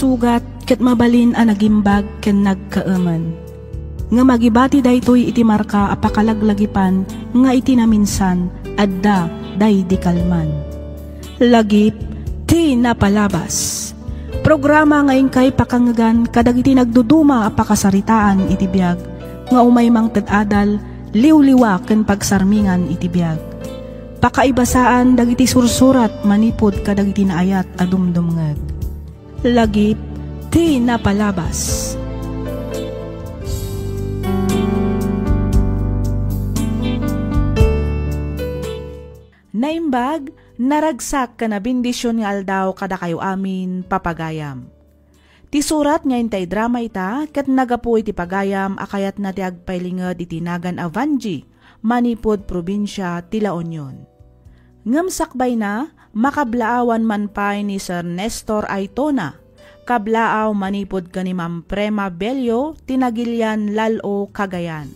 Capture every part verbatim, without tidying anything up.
sugat ket mabalin a nagimbag ken nagkaemen. Ngem agibati daytoy iti marka a pakalaglagipan nga iti naminsan adda daydi kalman. Lagip ti napalabas. Programa nga inkay pakangegan kadagiti nagduduma a pakasaritaan iti biag nga umay mangted adal, liwliwa ken pagsarmingan iti biag. Pakaibasaan dagiti sursurat manipud kadagiti naayat a dumdumngeg. Lagip ti napalabas. Naimbag, naragsak ken nabendision nga aldaw kadakayo amin, papagayam. Ti surat nga intay drama ita ket nagapu iti pagayam a kayatna ti agpailinged iti nagan a Vangie, manipud probinsia ti La Union. Ngem sakbayna, makablaawan man pay ni Sir Nestor Aitona. Kablaaw manipud ken ni Ma'am Prema Bello ti Nagilian, Lal-o, Cagayan.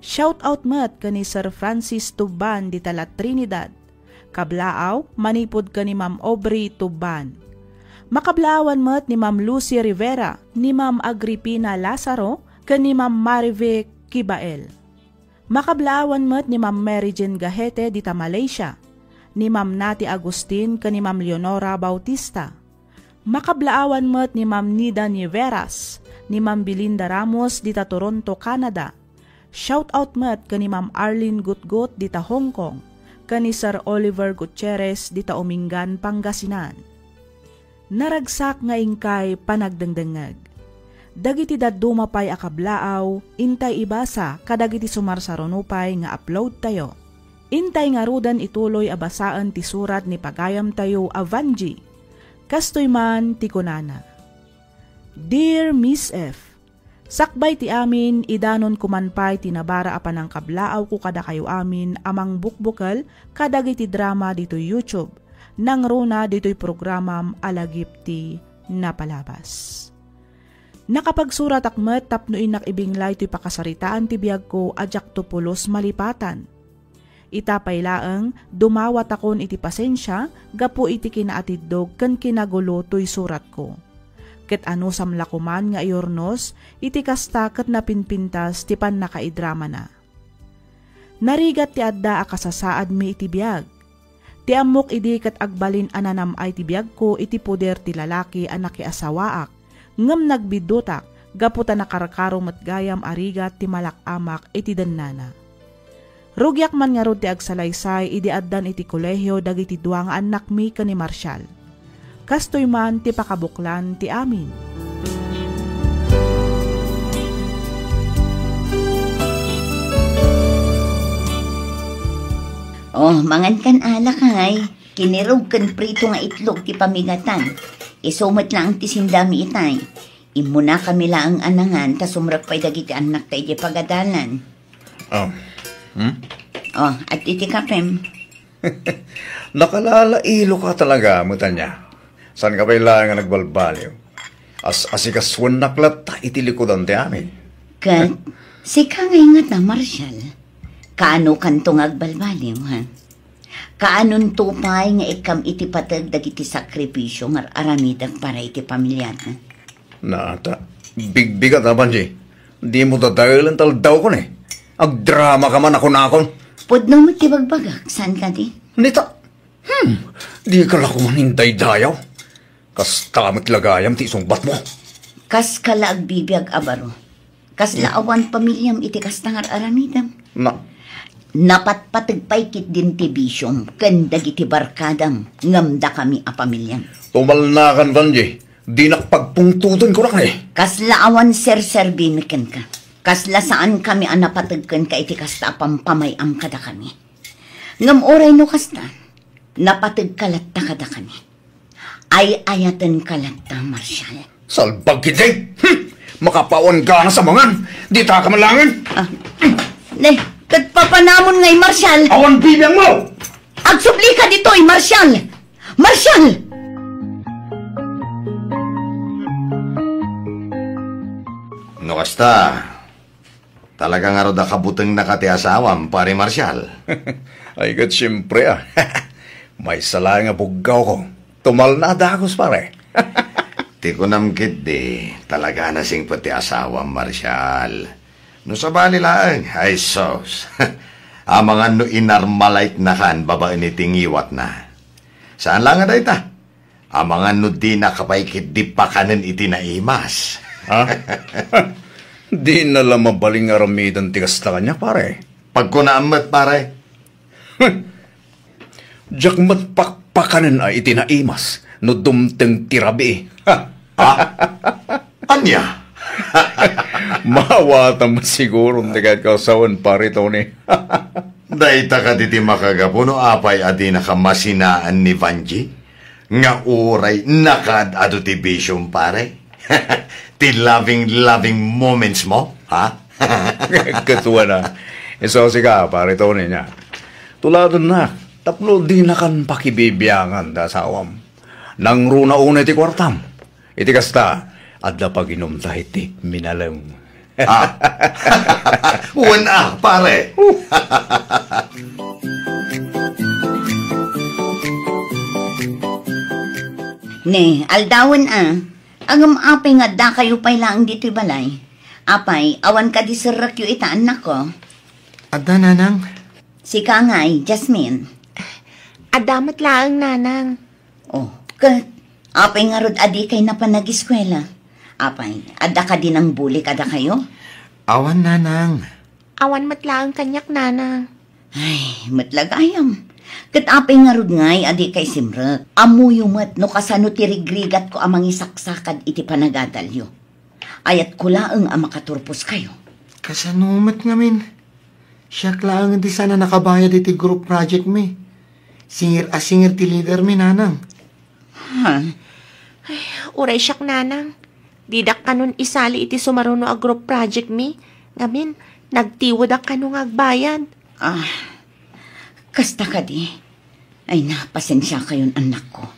Shout out met ken ni Sir Francis Tuban dita La Trinidad. Kablaaw manipud ken ni Ma'am Aubrey Tuban. Makablaawan met ni Ma'am Lucy Rivera, ni Ma'am Agripina Lazaro, ken ni Ma'am Marivic Kibael. Makablaawan met ni Ma'am Mary Jane Gahete dita Malaysia, ni Ma'am Nati Agustin ken ni Ma'am Leonora Bautista. Makablaawan met ni Ma'am Nida Niveras, ni Ma'am Belinda Ramos dita Toronto, Canada. Shout out met ken ni Ma'am Arlene Gutgut dita Hong Kong, ken ni Sir Oliver Gutierrez dita Umingan, Pangasinan. Naragsak nga inkay panagdengdengngeg. Dagiti dadduma pay a kablaaw, intay ibasa kadagiti sumarsaruno pay nga upload tayo. Intay ngaruden ituloy a basaen ti surat ni pagayamtayo a Vangie. Kastoy man ti kunana, Dear Miss F, sakbay ti amin, idanonko man pay ti nabara a panangkablaawko kadakayo amin a mangbukbukel kadagiti drama ditoy YouTube, nangruna ditoy programam a Lagip ti Napalabas. Nakapagsuratak met tapno innak ibinglay toy pakasaritaan ti biagko a diakto pulos malipatan. Ita pay laeng, dumawatakon iti pasensia gapu iti kinaatiddog ken kinagulo toy suratko. Ket anusam la koman nga iurnos iti kasta ket napinpintas ti pannakaidramana. Narigat ti adda a kasasaadmi iti biag. Ti ammok idi ket agbalin a nanam-ay ti biagko iti poder ti lalaki a nakiasawaak, ngem nagbiddutak gapu ta nakarkaro met gayam a rigat ti malak-amak iti dennana. Rugiak man ngarud ti agsalaysay idi addan iti kolehio dagiti dua nga annakmi ken ni Marshall. Kastoy man ti pakabuklan ti amin. Oh, mangan kan alak, ay. Kinirog ken prito nga itlog ti pamigatan. Isu met laeng ti sindami itay. Immunakami laeng a nangan ta sumrek pay dagiti annakta idiay pagadalan. Oh. Hmm? Oh, adda iti kapem. Nakalalailo ka talaga, met ania. Saan ka pay laeng nga nagbalbaliw? As-asikasuennak latta iti likudan ti amin. Ket, sika nga ingata, Marshall. Kaano kanto nga agbalbaliw, ha? Kaanonto pay nga ikkam iti pateg dagiti sakripisio nga ar-aramidek para iti pamiliam? Nata, bigbigat a, Vangie. Dimo dadaelen ta aldawko ni. Agdrama ka man a kunakon. Pudno met ti bagbagak, saan kadi? Nita, hmm, di ka la koman indaydayaw. Kasta met la gayam ti isungbatmo. Kas ka la agbibiag a baro. Kasla awan pamiliam iti kasta nga ar-aramidem. Na- Napatpateg pay ketdin ti bisiom ken dagiti barkadam ngem dakami a pamiliam. Tumalnakan, Vangie. Dinak pagpungtoten, kunak ni. Kasla awan serserbimi kenka. Kasla saankami a napateg kenka iti kasta a pampamay-am kadakami. Ngem uray no kasta, napategka latta kadakami. Ay-ayatenka latta, Marshall. Salbag ketdi! Hmm! Makapawan ganas a mangan! Ditaka man laengen! Ah. Ne, ket papanamon ngay, Marshall! Awan bibiangmo! Agsublika ditoy, Marshall! Marshall! No kasta, talaga ngarud a kabutengnaka ti asawam, Pare Marshall? Ay, ket siempre, a. Maysa laeng a buggawko. Tumalna a dagus, pare. Ti kunam ketdi, talaga a nasingpet ti asawam, Marshall. No sabali laeng, ay sus. Amangan no inarmalaitnakan babaen iti ngiwatna. Saan la nga dayta? Amangan no dinaka pay ketdi pakanen iti naimas. Ha? Dina la mabalin nga aramiden ti kasta kaniak, pare. Pagkunaam met, pare. Diak met pakpakanen a iti naimas no dumteng ti rabii. Ha? Ha? Ania? Maawatam siguro ti kayat ko a sawen, Pare Tony. Dayta kadi ti makagapu no apay a dinaka masinaan ni Vanjie? Nga uray nakaad-adu ti bisiom, pare? Ti loving, loving moments mo, ha? Ket wen a. Isu sika, Pare Tony, nia. Tuladennak tapno dinakan pakibibiangan ti asawam. Nangruna unay ti kuartam. Iti kasta, adda paginumta iti minalem. Ah. Wen a, pare. Ne, aldawen a. Ngem apay nga addakayo pay laeng ditoy balay? Apay, awan kadi serrekyo ita, annakko? Adda, nanang. Sika ngay, Jasmine? Adda met laeng, nanang. Oh, ket apay ngarud a dikay napanagiskuela? Apay, adda kadi nangbuli kadakayo? Awan, nanang. Awan met laeng kaniak, nanang. Ay, met la gayam. Ket apay ngarud ngay a dikay simrek? Ammoyo met no kasano ti rigrigatko a mangisaksakad iti panagadalyo. Ayatko laeng a makaturposkayo. Kasano met ngamin? Siak laeng ti saan a nakabayad iti group project mi. Singer a singer ti leader mi, nanang. Ha? Ay, uray siak, nanang. Didak kanon isali iti sumaruno a group project mi. Ngamin, nagtiwedak kano nga agbayad. Ah, kasta kadi? Ay na, pasensiakayon, annakko.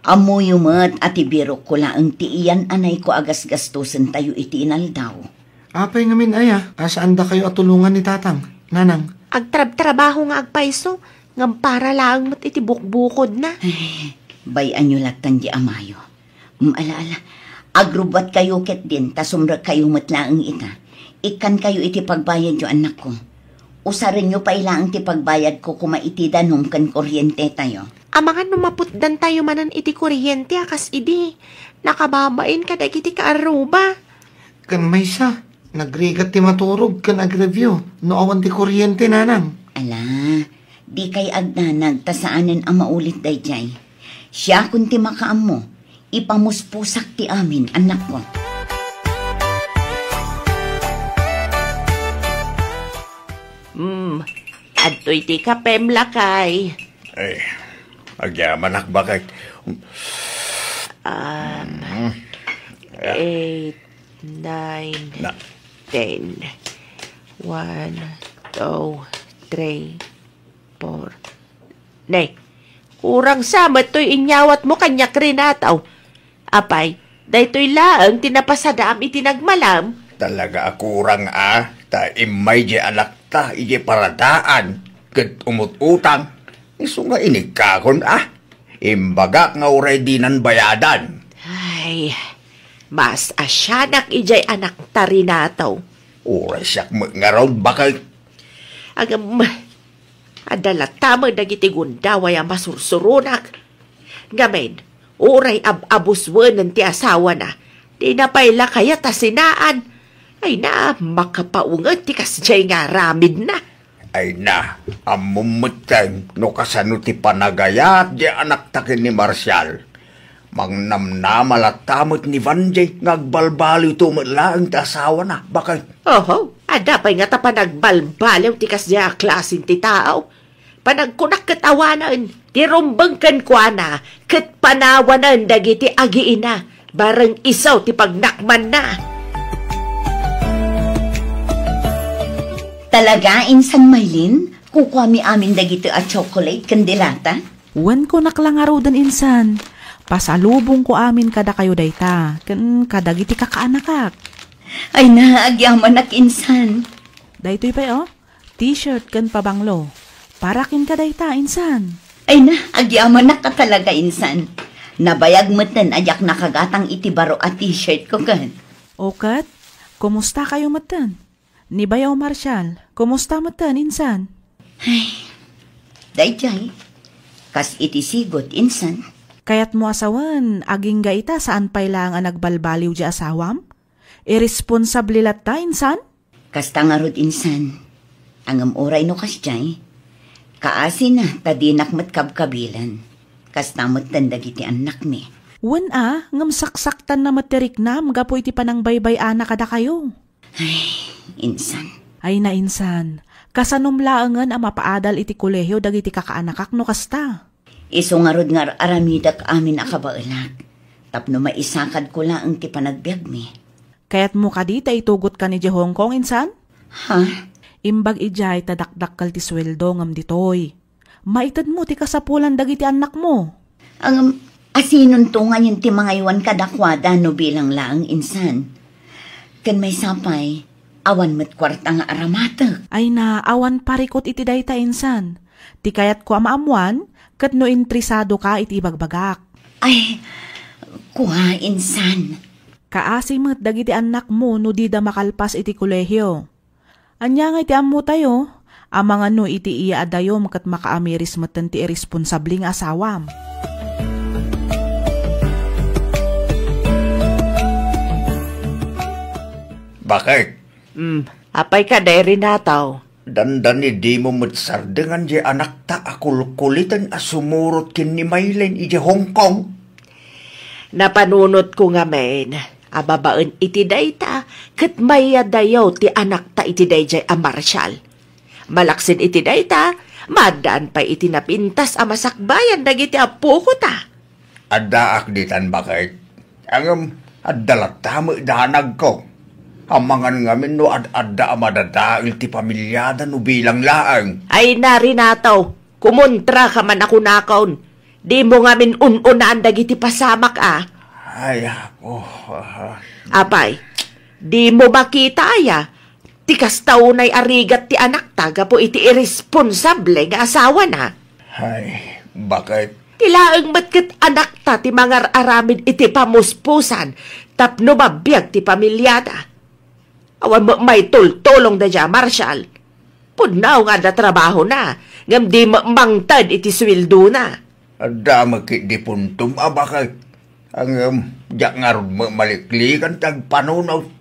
Ammoyo met a ti birokko laeng ti iyan-anayko a gasgastosen tayo iti inaldaw. Apay ngamin aya a saandakayo a tulongan ni tatang, nanang? Agtrabtrabaho nga agpayso, ngem para laeng met iti bukbukodna. Ay, bay-anyo lattan di amayo. Mm, ala, ala. Agrubbuatkayo ketdin, ta sumrekkayo met laeng ita. Ikkankayo iti pagbayadyo, annakko. Usarenyo pay laeng ti pagbayadko koma iti danum ken kuryentetayo. Amangan no maputdantayo manen iti kuryente a kas idi. Nakababain kadagiti kaarruba. Ken maysa, nagrigat ti maturog ken agreview no awan ti kuryente, nanang. Ala, dikay agdanag ta saanen a maulit daydiay. Siakon ti makaammo, ipamuspusak ti amin, annakko. Hmm, adtoy ti kapem, lakay. Ay, agyamanak, baket. Ah, Mm. eight, nine, Na- ten. One, two, three, four. Nay, kurang sa met toy inyawatmo kaniak, Renato. Apay, daytoy laeng ti napasadaam iti nagmalam? Talaga a kurang a, ta immay di anakta iti paradaan, ket umut-utang. Isu nga inikkakon a. Imbagak nga uray dinan bayadan. Ay, mas asianak idiay anakta, Renato. Uray siak met ngarud, baket. Agam, adda latta met dagiti gundaway a masursuronak. Ngamin, uray ab-abuswenen ti asawana, dina pay la kayat a sinaan. Ay na, makapaunget ti kasdiay nga aramidna. Ay na, ammom metten no kasano ti panagayat di anakta ken ni Marcial. Mangnamnama latta met ni Vanjie nga agbalbaliwto met laeng ti asawana, baket. Oho, adda pay ngata panagbalbaliw ti kasdiay a klasen ti tao. Panagkunak ket awanen ti rumbeng kenkuana ket panawanen dagiti agiina, bareng isu ti pagnakmanna. Talaga, Insan Maylin? Kukuami amin dagitoy a chocolate ken delata? Wen, kunak la ngaruden, Insan. Pasalubongko amin kadakayo dayta, ken kadagiti kakaanakak. Ay na, agyamanak, Insan. Daytoy pay, oh. T-shirt ken pabanglo. Para kenka dayta, Insan. Ay na, agyamanak ka talaga, Insan. Nabayag metten a diak nakagatang iti baro a t-shirt ko ken. O ket, kumusta kayo metten? Ni Bayaw Marshall, kumusta metten insan? Ay, daydiay, kas iti sigut insan. Kayatmo a sawen, agingga ita saan pay laeng a nagbalbaliw di asawam? Irresponsable latta insan? Kasta ngarud insan. Ngem uray no kasdiay, kaasina ta dinak met kabkabilan. Kasta metten dagiti annakmi. Wen a, ngem saksaktanna met ti riknam gapu iti panangbaybay-ana kadakayo. Ay, insan. Ay na insan, kasanom laengen a mapaadal iti kolehio dagiti kakaanakak no kasta? Isu ngarud nga ar-aramidek amin a kabaelak, tapno maisakadko laeng ti panagbiagmi. Kayatmo kadi ta itugotka idiay Hong Kong, insan? Ha? Imbag idiay ta dakdakkel ti sueldo ngem ditoy. Maitedmo ti kasapulan dagiti annakmo. Ngem, asinonto ngayen ti mangaywan kadakuada no bilang laeng insan? Ken maysa pay, awan met kuarta nga aramatek. Ay na, awan parikut iti dayta insan. Ti kayatko a maammuan, ket no interesadoka iti ibagbagak. Ay, kua insan. Kaasi met dagiti annakmo no dida makalpas iti kolehio. Ania ngay ti ammotayo? Amangan no iti iya a dayom ket makaamiris metten ti irresponsable nga asawam. Bakit? Hmm, apay ka, Day Renato? Dandani dimo met sardengan diay anakta a kulkuliten a sumurot ken ni Maylin idiay Hong Kong? Napanunotko ngamin a babaen iti dayta, ket mayadayaw ti anakta iti daydiay a Marshall. Malaksid iti dayta, maaddaan pay iti napintas a masakbayan dagiti appokota. Addaak ditan, baket. Ngem, adda latta met danagko. Amangan ngamin no ad-adda a madadael ti pamiliada no bilang laeng. Ay na, Renato, kumontraka man a kunakon. Dimo ngamin un-unaan dagiti pasamak a. Ay, apo. Ah. Apay, dimo makita aya? Ti kasta unay a rigat ti anakta gapu iti irresponsable nga asawana. Ay, baket. Ti laeng met ket anakta ti mangar-aramid iti pamuspusan tapno mabiag ti pamiliada. Awan met maitultulong daydiay a Marshall. Pudno nga adda trabahona, ngem di met mangted iti suweldona. Adda met ketdi puntom a baket. Ngem, diak ngarud met maliklikan ti agpanunot.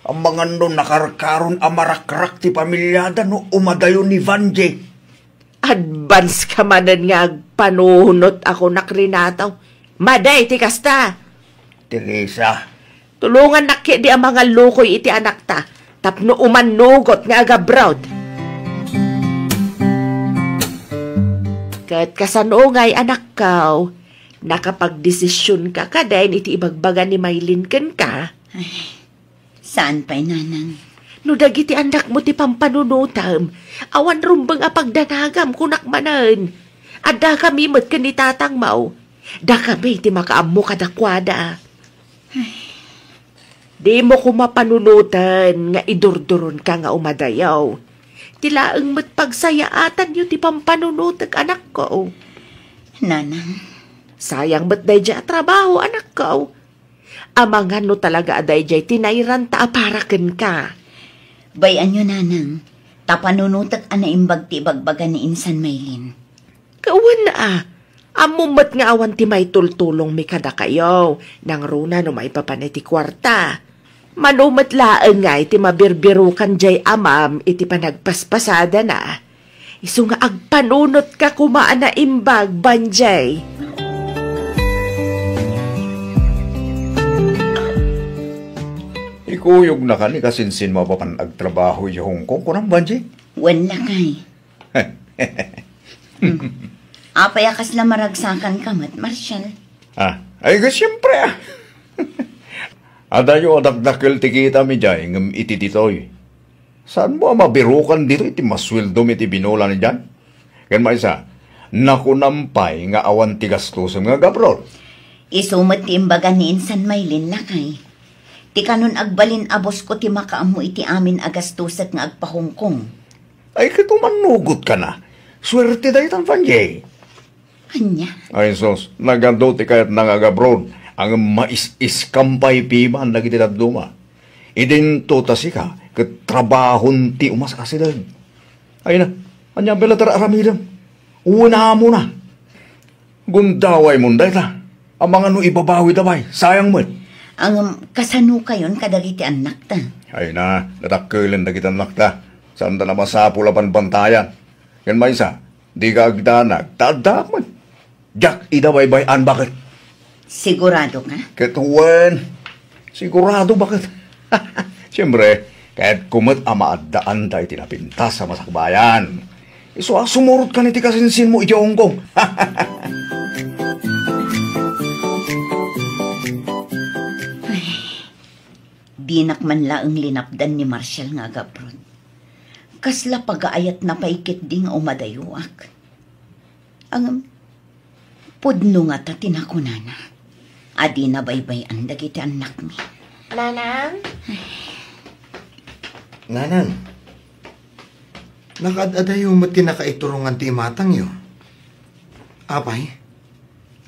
Amangan no nakarkaron a marakrak ti pamiliada no umadayo ni Vanjie. Advance ka manen nga agpanunot a kunak, Renato. Madi ti kasta. Teresa. Tulongannak ketdi a mangallukoy iti anakta tapno umannugot nga agabroad. Ket kasano ngay, anakko? Nakapagdesisionka kadin iti ibagbaga ni Maylin kenka? Ay, saan pay, nanang. No dagiti annakmo ti pampanunotem, awan rumbeng a pagdanagam, kunak manen. Addakami met ken ni tatangmo. Dakami ti makaammo kadakuada. Ay. Dimo koma panunoten nga idurduronka nga umadayaw. Ti laeng met pagsayaatanyo ti pampanunotek, anakko. Nanang. Sayang met daydiay a trabaho, anakko. Amangan no talaga a daydiay ti nairanta a para kenka. Bay-anyo, nanang, ta panunotek a naimbag ti ibagbaga ni insan Maylin. Kawan a, ammom met nga awan ti maitultulongmi kadakayo, nangruna no maipapan iti kuarta. Mano met laeng ngay ti mabirbirukan diay amam iti panagpaspasadana. Isu nga agpanunotka koma a naimbag, Vanjie. Ikuyogna kani kasinsin mapapan agtrabaho idiay Hong Kong, kunam, Vanjie? Wen, lakay. Hmm. Apay a kasla maragsakanka met, Marshall? Ah, ay, siempre, ah. Adayo a dakdakkel ti kitam idiay, ngem iti ditoy. Saanmo a mabirukan ditoy ti masueldom iti binulan idiay? Ken maysa, nakunam pay nga awan ti gastosem nga agabroad. Isu met ti imbaga ni insan Maylin, lakay. Ti kanon agbalin a boss ko ti makaammo iti amin a gastosek nga agpa-Hong Kong. Ay, ket umannugotkana. Suerte daytan, Vanjie. Ania? Ay sus, nagadu ti kayatna nga agabroad, ngem mais-iskam pay piman dagiti dadduma. Idinto ta sika ket trabahon ti umas-asideg. Ay na, ania bella ti aramidem? Wen amona. Gundaway mon dayta. Amangan no ibabawida pay, sayang met. Ngem kasano kayon kadagiti annakta? Ay na, nadakkelen dagiti annakta. Saanda a masapul a banbantayan. Ken maysa, dika agdanag, ta addaak met. Diak ida baybay-an, baket. Sigurado ka? Ket wen, sigurado, baket. Siempre, kayatko met a maaddaanda iti napintas a masakbayan. Isu a sumurot kan iti kasinsinmo iti Hong Kong. Ay, dinak man laeng linapdan ni Marshall nga agabrod. Kasla pagaayatna pay ketdi nga umadayoak. Ngem, pudno ngata ti nakunana a dina baybay-an dagiti annakmi. Nanang? Nanang, nakaad-adayo met ti nakaiturongan ti imatangyo. Apay,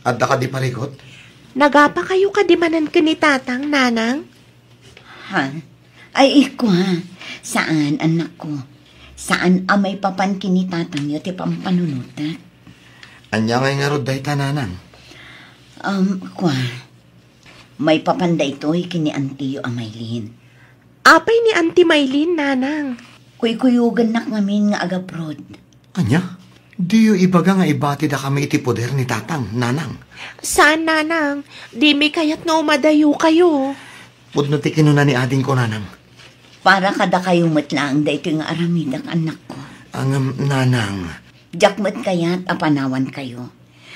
adda kadi parikut? Nagapakayo kadi manen ken ni Tatang, Nanang? Ha? Ay, ikua, saan, annakko. Saan a maipapan ken ni Tatangyo ti pampanunotek. Ania ngay ngarud dayta, Nanang? Um, kua, maipapan daytoy ken ni Antiyo a Maylin. Apay ni Anti Maylin, Nanang? Kuykuyogennak ngamin nga agabrod. Ania? Diyo ibaga nga ibatidakami iti poder ni Tatang, Nanang? Saan, Nanang. Dimi kayat nga umadayokayo. Pudno ti kinuna ni adingko, Nanang. Para kadakayo met laeng daytoy nga aramidek, annakko. Ngem, Nanang. Diak met kayat a panawankayo.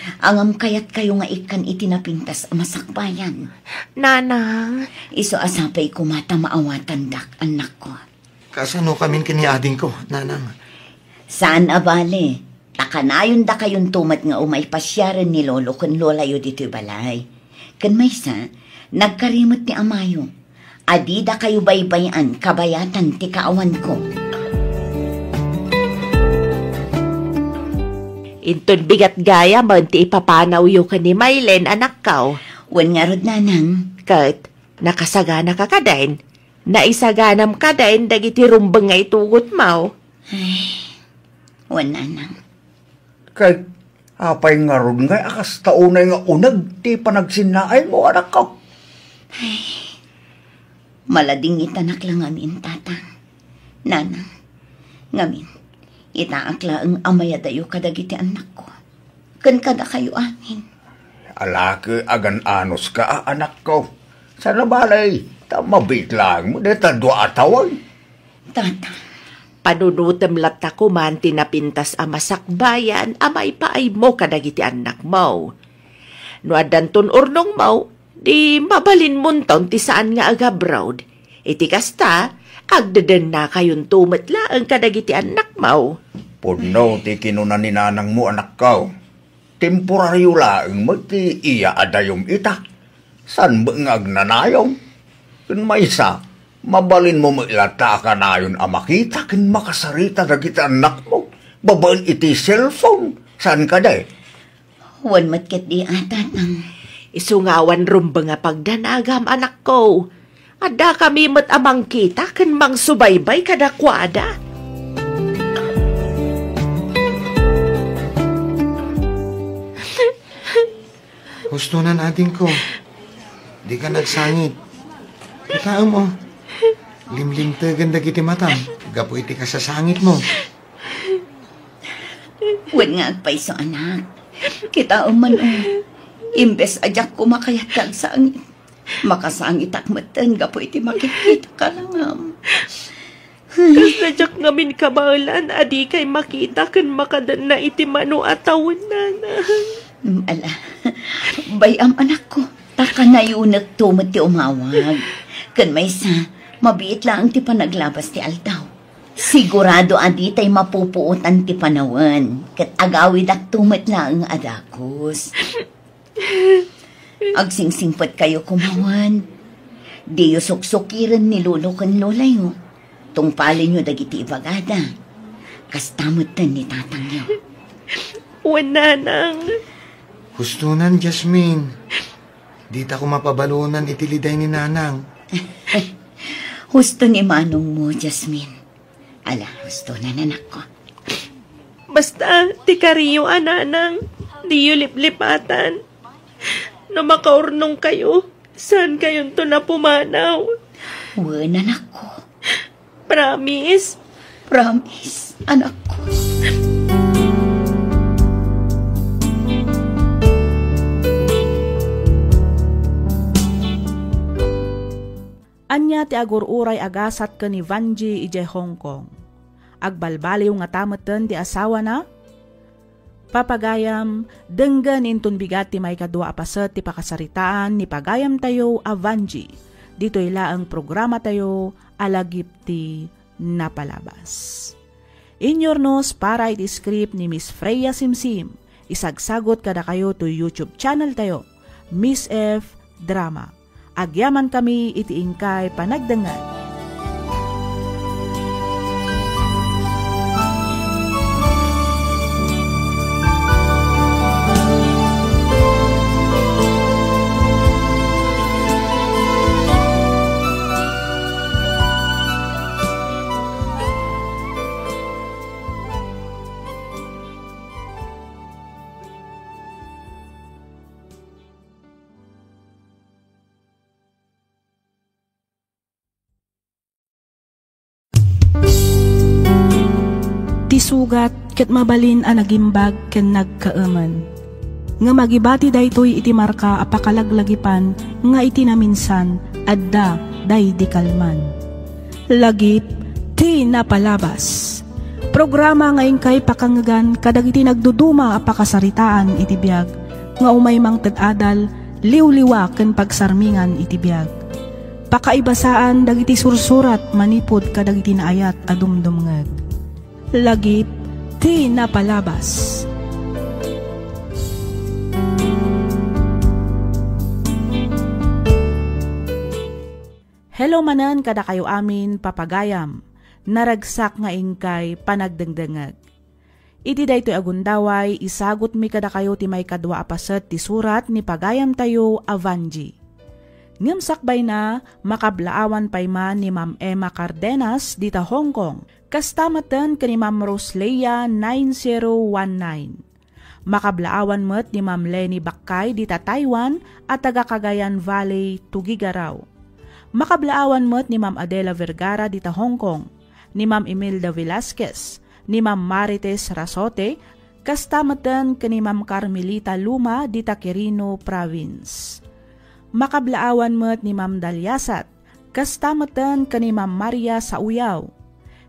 Ngem kayatkayo nga ikkan iti napintas a masakbayan. Nanang. Isu a sapay koma ta maawatandak, annakko. Kasano kamin ken ni adingko, Nanang? Saan a bale, ta kanayondakayonto met nga umay pasiaren ni lolo ken lolayo ditoy balay. Ken maysa, nagkari met ni amayo. Adidakayo baybay-an kabayatan ti kaawanko. Inton bigat gayam ti ipapanawyo ken ni Maylen, anakko. Wen ngarud, Nanang. Ket, nakasaganaka kadin? Naisaganam kadin dagiti rumbeng nga itugotmo? Ay, wen, Nanang. Ket apay ngarud ngay a kasta unay nga uneg ti panagsinnaaymo, anakko? Ay, maladingitanak la ngamin, Tatang. Nanang, ngamin, itaak laeng a mayadayo kadagiti annakko. Ken kadakayo amin. Alake agan-anos ka, a, anakko. Saan a bale, ta mabiit laeng mo dayta dua a tawen. Tata. Panunotem latta koman ti napintas a masakbayan a maipaaymo kadagiti annakmo. No addanton urnongmo, di mabalinmonton ti saan nga agabroad. Iti kasta, agdedennakayonto met laeng kadagiti annakmo. Pudno ti kinuna ni nanangmo, anakko. Temporario laeng met ti iyaadayom ita. Saan met nga agnanayom? Ken maysa, mabalinmo met latta a kanayon a makita ken makasarita dagiti annakmo babaen iti cellphone. Saan kadi? Wen met ketdi a, Tatang. Isu nga awan rumbeng a pagdanagam, anakko. Addakami met a mangkita ken mangsubaybay kadakuada. Hustonan, adingko. Dika nagsangit. Kitaem, o. Limlimtegen dagiti matam gapu iti kasasangitmo. Wen nga agpayso, anak. Kitaem man, o. Imbes a diak koma kayat nga agsangit, makasangitak metten gapu iti makitkita ka langam. Kasla diak ngamin kabaelan a dikay makita ken makadanna iti mano a tawen, Nanang. Mm, ala. Bay-am, anakko, ta kanayonekto met ti umawag. Ken maysa, mabiit laeng ti panaglabas ti aldaw. Sigurado a ditay mapupuotan ti panawen, ket agawidakto met laeng a dagus. Agsingsingpetkayo koma, wen. Diyo suksukiren ni lolo ken lolayo. Tungpalenyo dagiti ibagada. Kasta metten ni tatangyo. Wen, nanang. Hustonan, Jasmine. Dita ko mapabalonan iti liday ni Nanang. Husto ni manongmo, Jasmine. Ala, hustonan, anakko. Basta, ti kariyo a Nanang, diyo liplipatan. No makaurnongkayo, saankayonto a pumanaw. Wen, anakko. Promise? Promise, anakko. Ania ti agur-uray a gasat ken ni Vanjie idiay Hong Kong? Agbalbaliw ngata metten ti asawana? Papagayam, denggen inton bigat ti maikadua a paset ti pakasaritaan ni pagayamtayo a Vanjie, ditoy laeng programatayo a Lagip ti Napalabas. Inurnos para iti script ni Miss Freya Simsim, isagsagut kadakayo toy YouTube channel tayo, Miss F Drama. Agyamankami iti inkay panagdengngeg. Ti sugat ket mabalin a nagimbag ken nagkaemen. Ngem agibati daytoy iti marka a pakalaglagipan nga iti naminsan adda daydi kalman. Lagip ti Napalabas. Programa nga inkay pakangngegan kadagiti nagduduma a pakasaritaan iti biag nga umay mangted adal, liwliwa ken pagsarmingan iti biag. Pakaibasaan dagiti sursurat manipud kadagiti naayat a dumdumngeg. Lagip ti Napalabas. Hello manen kadakayo amin, papagayam. Naragsak nga inkay panagdengdengngeg. Iti daytoy a gundaway, isagutmi kadakayo ti maikadua a paset ti surat ni pagayamtayo a Vanjie. Ngem sakbayna, makablaawan pay man ni Ma'am Emma Cardenas dita Hong Kong, kasta metten ken ni Ma'am Rose Leia nine zero one nine. Makablaawan met ni Ma'am Leni Bakkay dita Taiwan a taga Cagayan Valley, Tuguegarao. Makablaawan met ni Ma'am Adela Vergara dita Hong Kong, ni Ma'am Imelda Velasquez, ni Ma'am Marites Rasote, kasta metten ken ni Ma'am Carmelita Luma dita Quirino Province. Makablaawan met ni Ma'am Daliasat, kasta metten ken ni Ma'am Maria Sauyaw.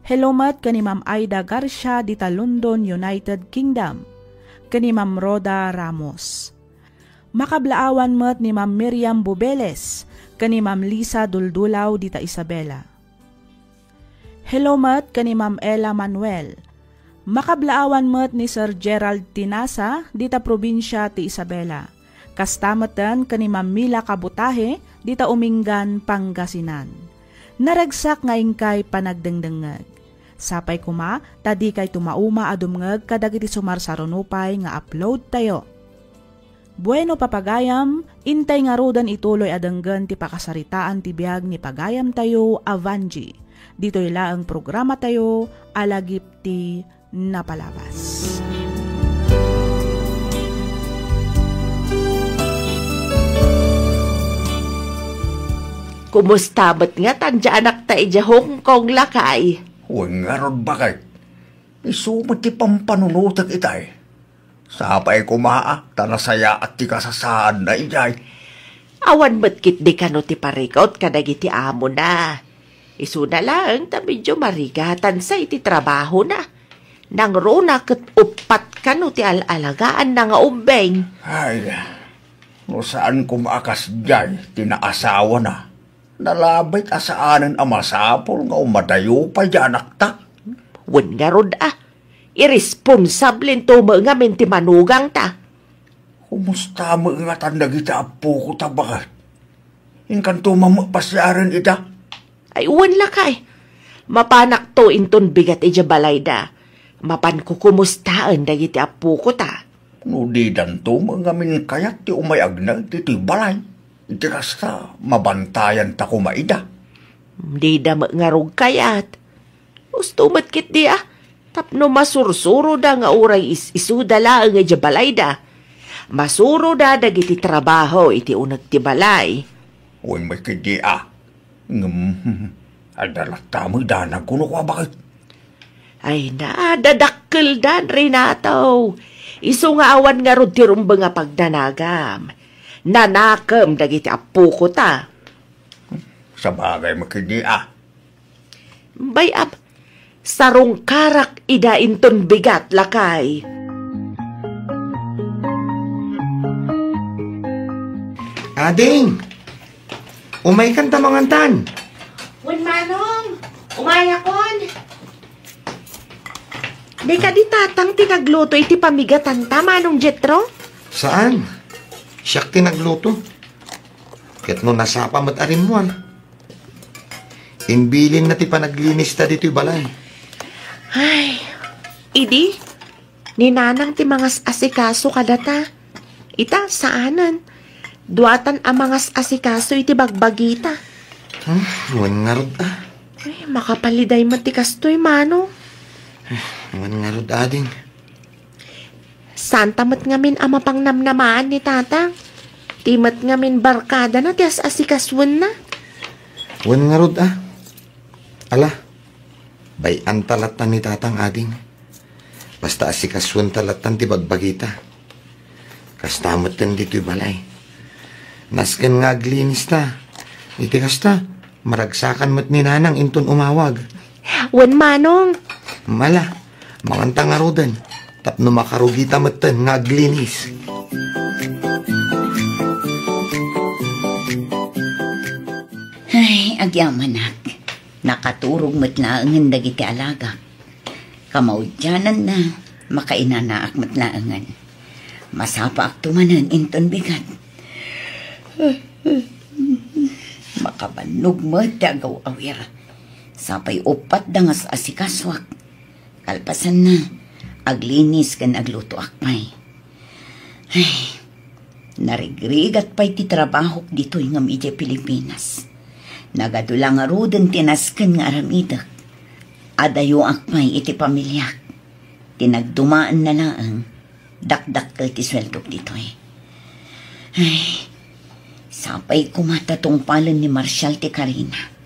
Hello met ken ni Ma'am Aida Garcia dita London, United Kingdom, ken ni Ma'am Rhoda Ramos. Makablaawan met ni Ma'am Miriam Bubeles ken ni Ma'am Lisa Duldulaw dita Isabela. Hello met ken ni Ma'am Ella Manuel. Makablaawan met ni Sir Gerald Tinasa dita probinsia ti Isabela. Kasta metten ken ni Ma'am Mila Kabutahe dita Umingan, Pangasinan. Naragsak nga inkay panagdengdengngeg. Sapay koma ta dikay tumauma a dumngeg kadagiti sumarsaruno pay nga upload tayo. Bueno, papagayam, intay ngaruden ituloy a denggen ti pakasaritaan ti biag ni pagayamtayo a Vanjie. Ditoy laeng programatayo a Lagip ti Napalabas. Kumusta met ngatan ti anakta idiay Hong Kong, lakay? Wen ngarud, baket. Isu met ti pampanunotek itay. Sapay koma a ta nasayaat ti kasasaadna idiay. Awan met ketdi kano ti parikut kadagiti amona. Isuna laeng ta medio marigatansa iti trabahona. Nangruna ket uppat kano ti al-alagaanna nga ubbing. Ay, no saan koma a kasdiay ti naasawana, nalabit a saanen a masapul nga umadayo pay ti anakta. Wen ngarud a, irresponsablento met ngamin ti manugangta. Kumusta met ngatan dagiti appokota, baket? Inkanto man met pasiaren ida? Ay, wen lakay. Mapanakto inton bigat idiay balayda. Mapan kukumustaen dagiti appokota. No didanto met ngamin kayat ti umay-agna ditoy balay, iti kasta, mabantayanta koma ida. Dida met ngarud kayat. Husto met ketdi a, tapno masursuroda nga uray is-isuda laeng idiay balayda. Masuroda dagiti trabaho iti uneg ti balay. Wen met ketdi a. Ngem, adda latta met danag kuno kua baket. Ay na, dadakkeldan, Renato. Isu nga awan ngarud ti rumbeng a pagdanagam. Nanakem dagiti appoko ta. Sabagay met ketdi a. Bay-am, sarungkarak ida inton bigat, lakay. Ading! Umaykan ta mangantan. Wen, Manong, umayakon. Di kadi tatang ti nagluto iti pamigatanta, Manong Jetro? Saan? Siak ti nagluto. Ket no nasapa met a rimmuar. Imbilinna ti panaglinista ditoy balay. Ay, idi, ni Nanang ti mangas-asikaso kadata. Ita, saanen. Duatan a mangas-asikaso iti bagbagita. Hmm, wen ngarud a. Ay, makapaliday met ti kastoy, Manong. Wen ngarud, Ading. Santa met ngamin a mapangnamnamaan ni Tatang. Ti met ngamin barkadana ti as-asikasuenna. Wen ngarud a. Ala, bay-anta lattan ni Tatang, Ading. Basta asikasuenta lattan ti bagbagita. Kasta metten ditoy balay. Nasken nga aglinista. Iti kasta, maragsakan met ni Nanang inton umawag. Wen, Manong. Ala, manganta ngaruden, tapno makarugita metten nga aglinis. Ay, agyamanak. Nakaturog met laengen dagiti alagak. Kamaudiananna, makainanaak met laengen. Masapaakto manen inton bigat. Makabannog met ti agaw-awir. Sapay uppat da nga as-asikasuak. Kalpasanna, aglinis ken aglutoak pay. Ay, narigrigat pay ti trabahok ditoy ngem idiay Pilipinas. Nagadu la ngaruden ti nasken nga aramidek. Adayoak pay iti pamiliak. Ti nagdumaenna laeng, dakdakkel ti sueldok ditoy. Ay, sapay koma ta tungpalen ni Marshall ti karina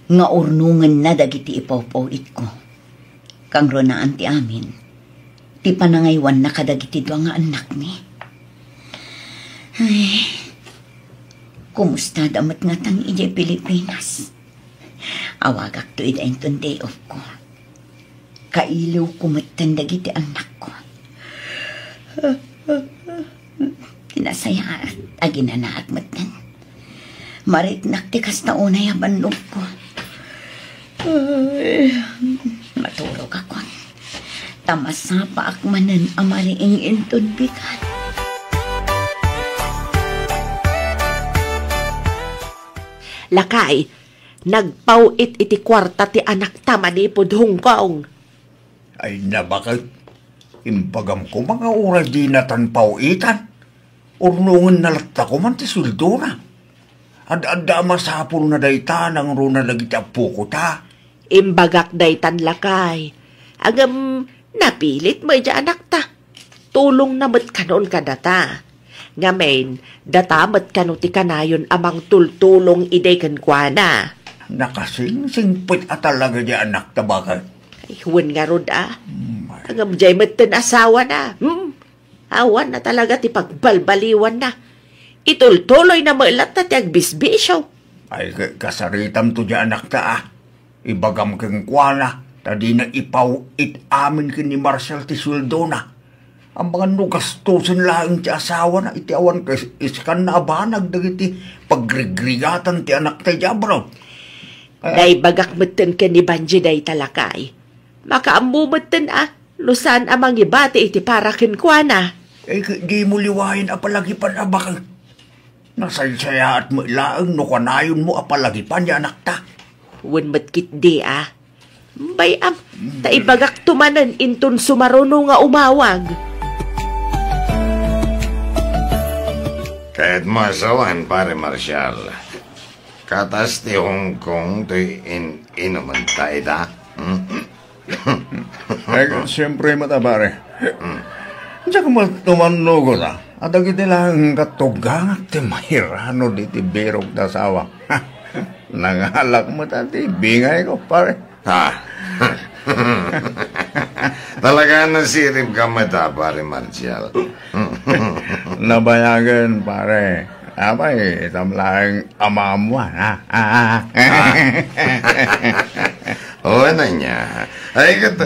nga urnongenna dagiti ipawpaw-itko. Kangrunaan ti amin, ti panangaywanna kadagiti dua nga annakmi. Ay, kumustada met ngatan idiay Pilipinas? Awagakto ida inton day off-ko. Kailiwko metten dagiti annakko. Ti nasayaat, aginanaak metten. Mariknak ti kasta unay a bannogko. Ay, maturogakon. Ta masapaak manen a mariing inton bigat. Lakay, nagpaw-it iti kuarta ti anakta manipud Hong Kong. Ay, nabaket. Imbagam koma nga uray dinatan paw-itan, urnongenna latta koman ti sueldona. Ad-adda a masapulna dayta nangruna dagiti appoko ta. Imbagak daytan, lakay. Ngem, napilit met idiay anakta. Tulongna met kanon kadata. Ngamin, data met kano ti kanayon a mangtultulong idi kenkuana. Nakasingsingpet a talaga diay anakta, baket. Ay, wen ngarud a. Mm. Ngem diay metten asawana. Hmm? Awan na talaga ti pagbalbaliwanna. Itultuloyna met latta ti agbisbisio. Ay, ka-, kasaritamto diay anakta a. Ibagam kenkuana, ta dina ipaw-it amin ken ni Marshall ti sueldona. Amangan no gastosen laeng ti asawana iti awan kas-, iskanna a banag dagiti pagrigrigatan ti anakta idiay abroad. Eh. Naibagak metten ken ni Banji dayta, lakay. Makaammo metten a, no saan a mangibati iti para kenkuana. Eh, dimo liwayen a palagipan a baket. Nasaysayaat met laeng no kanayonmo a palagipan diay anakta. Wen met ketdi a. Bay-am, ta ibagakto manen inton sumaruno nga umawag. Ket masawan, Pare Marshall. Katas ti Hong Kong ti in-inumen ta ita? Hmm? Eh, siyempre met a, pare. Hmm. Diak met umannugot a, a dagiti laeng katugangak ti mairano diti birok ta asawa. Nangalak met a ti bingayko, pare. Ha? Talaga nasirib ka met a, Pare Marshall. Nabayagen, pare. Apay, itam laeng amam, ha? Ah. Wen ania? Ay, ket,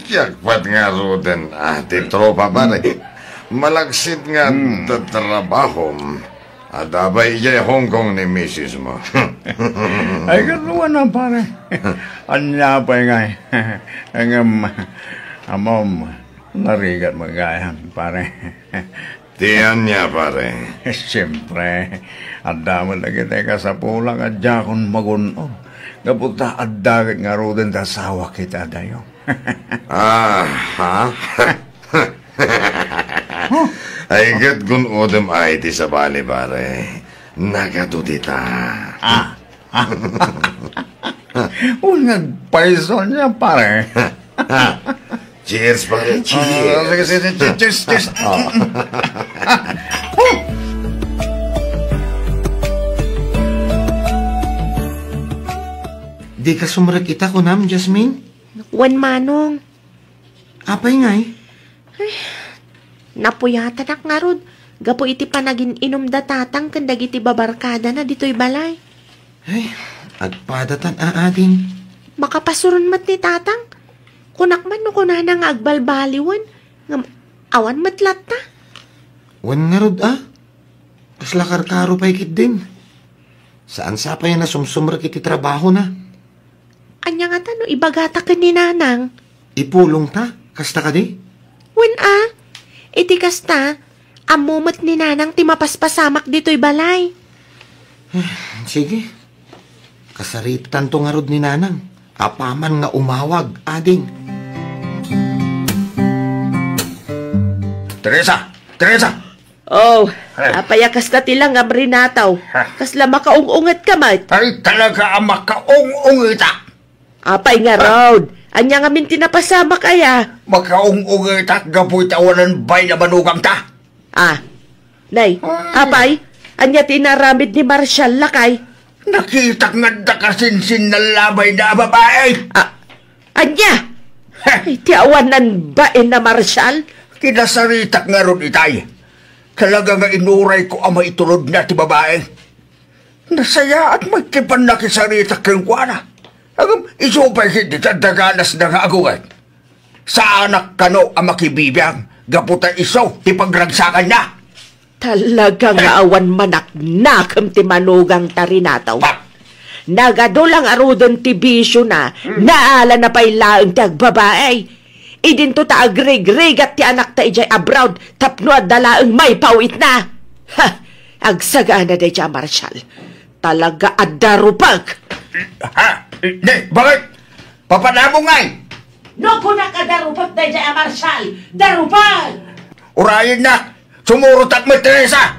jackpot ngaruden, ah, ti tropa, pare. Malaksid nga Hmm. tatrabahom. Adda pay idiay Hong Kong ni misis mo. Ay, ket wen a, pare. Ania pay ngay? Ngem, amom, narigat met gayam, pare. Ti ania, pare? Siyempre, adda met dagiti kasapulan a diakon magun-od. Gapu ta adda ket ngaruden ti asawak iti adayo. Ah, ha? Ay, ket gun-odem ay ti sabali, pare. Nagadu dita. Ah. Uy, nagpaiso niya, pare. Cheers, pare. Ah, Cheers. Sige, sige, sige. Cheers, cheers. Ah. Di ka sumrek ita, kunam, Jasmine? Wen, Manong. Apay ngay? Ay, napuyatanak ngarud gapu iti panagin-inum da Tatang ken dagiti babarkadana ditoy balay. Ay, agpadatan a ading. Makapasuron met ni Tatang. Kunak man no kunana nga agbalbaliwen, ngem awan met latta. Wen ngarud a? Kasla karkaro pay ketdin. Saan sa pay a nasumsumrek iti trabahona? Ania ngata no ibagata ken ni Nanang? Ipulongta? Kasta kadi? Wen a, iti kasta, ammo met ni Nanang ti mapaspasamak ditoy balay. Sige. Kasaritatanto ngarud ni Nanang. Apaman nga umawag, ading. Teresa! Teresa! Oh, eh. Apay a kasta ti langam, Renato? Ha? Kasla makaung-unget ka met? Ay, talaga a makaung-ungetak. Apay ngarud? Ania ngamin ti napasamak aya? Makaung-ungetak gapu iti awanan bain a manugangta. Ah, nay, ay. Apay, ania ti inaramid ni Marshall, lakay? Nakitak nga adda kasinsinna labay na a babae. Ah, ania? Heh. Ay, ti awanan bain a Marshall? Kinasaritak ngarud itay. Talaga nga inurayko a maitulodna ti babae. Nasayaat met ti pannakisaritak kenkuana. Ngem isu pay ketdi ti adda ganasna nga agunget. Saanak kano a makibibiang gapu ta isu ti pagragsakanna. Talaga nga awan manaknakem ti manugangta, Renato. Pak! Nagadu la ngaruden ti bisiona, hmm, naalana pay laeng ti agbabae. Idinto ta agrigrigat ti anakta idiay abroad tapno adda laeng maipaw-itna. Ha! Agsagana daydiay a Marshall. Talaga a darupek! Ha? Di, bakit? Papanabong ngay! No kunak a darupek daydiay a Marshall, darupek! Urayennak! Sumurotak met, Teresa!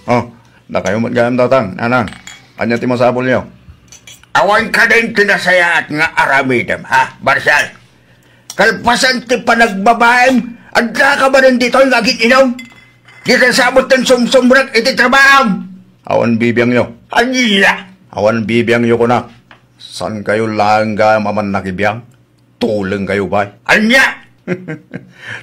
Oh, dakayo met gayam, Tatang, Nanang. Ania ti masapulyo? Awan kadin ti nasayaat nga aramidem, ha, Marshall? Kalpasan ti panagbabaem, adda ka manen ditoy nga agin-inum? Di ka sa met ten sumsumrek iti trabaho. Awan bibiangyo. Ania? Awan bibiangyo kunak. Saan kayo laeng gayam a mannakibiang? Tuleng kayo, bay. Ania?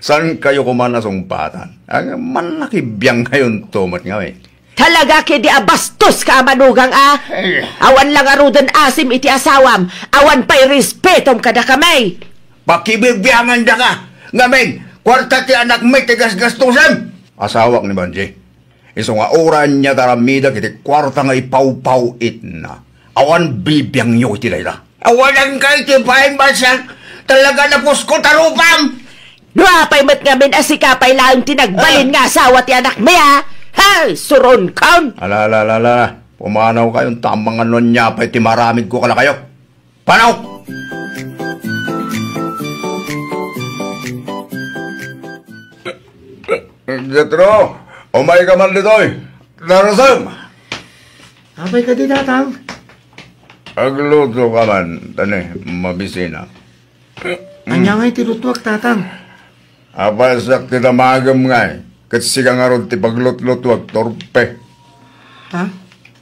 Saan kayo koma nasungpatan? Ang mannakibiang kayo to met nga, eh. Talaga ketdi a bastos ka a manugang a? Ay. Awan la ngaruden asim iti asawam, awan pay respetom kadakami. Pakibibiangan da ka. Ngamin, kuarta ti anakmi ti gasgastusem. Asawak ni Banji. Isu nga uray ania ti aramidek iti kuarta nga ipawpaw-itna. Awan bibiangyo iti dayta. Awanan ka iti pain, Marshall. Talaga napusko ta rupam. No apay met ngamin a sika pay laeng ti nagbalin nga asawa ti anakmi, a? Hay, suronkon! Ala, ala, ala, ala. Pumanaw kayon ta amangan no ania pay ti maaramidko kadakayo. Panaw! Jetro, umayka man ditoy. Darasem! Apay kadi, Tatang? Agluto ka man, tani, mabisina. Ania ngay ti lutuak, Tatang? Apay siak ti damagem ngay, ket sika ngarud ti paglutlutuak, turpe. Ha?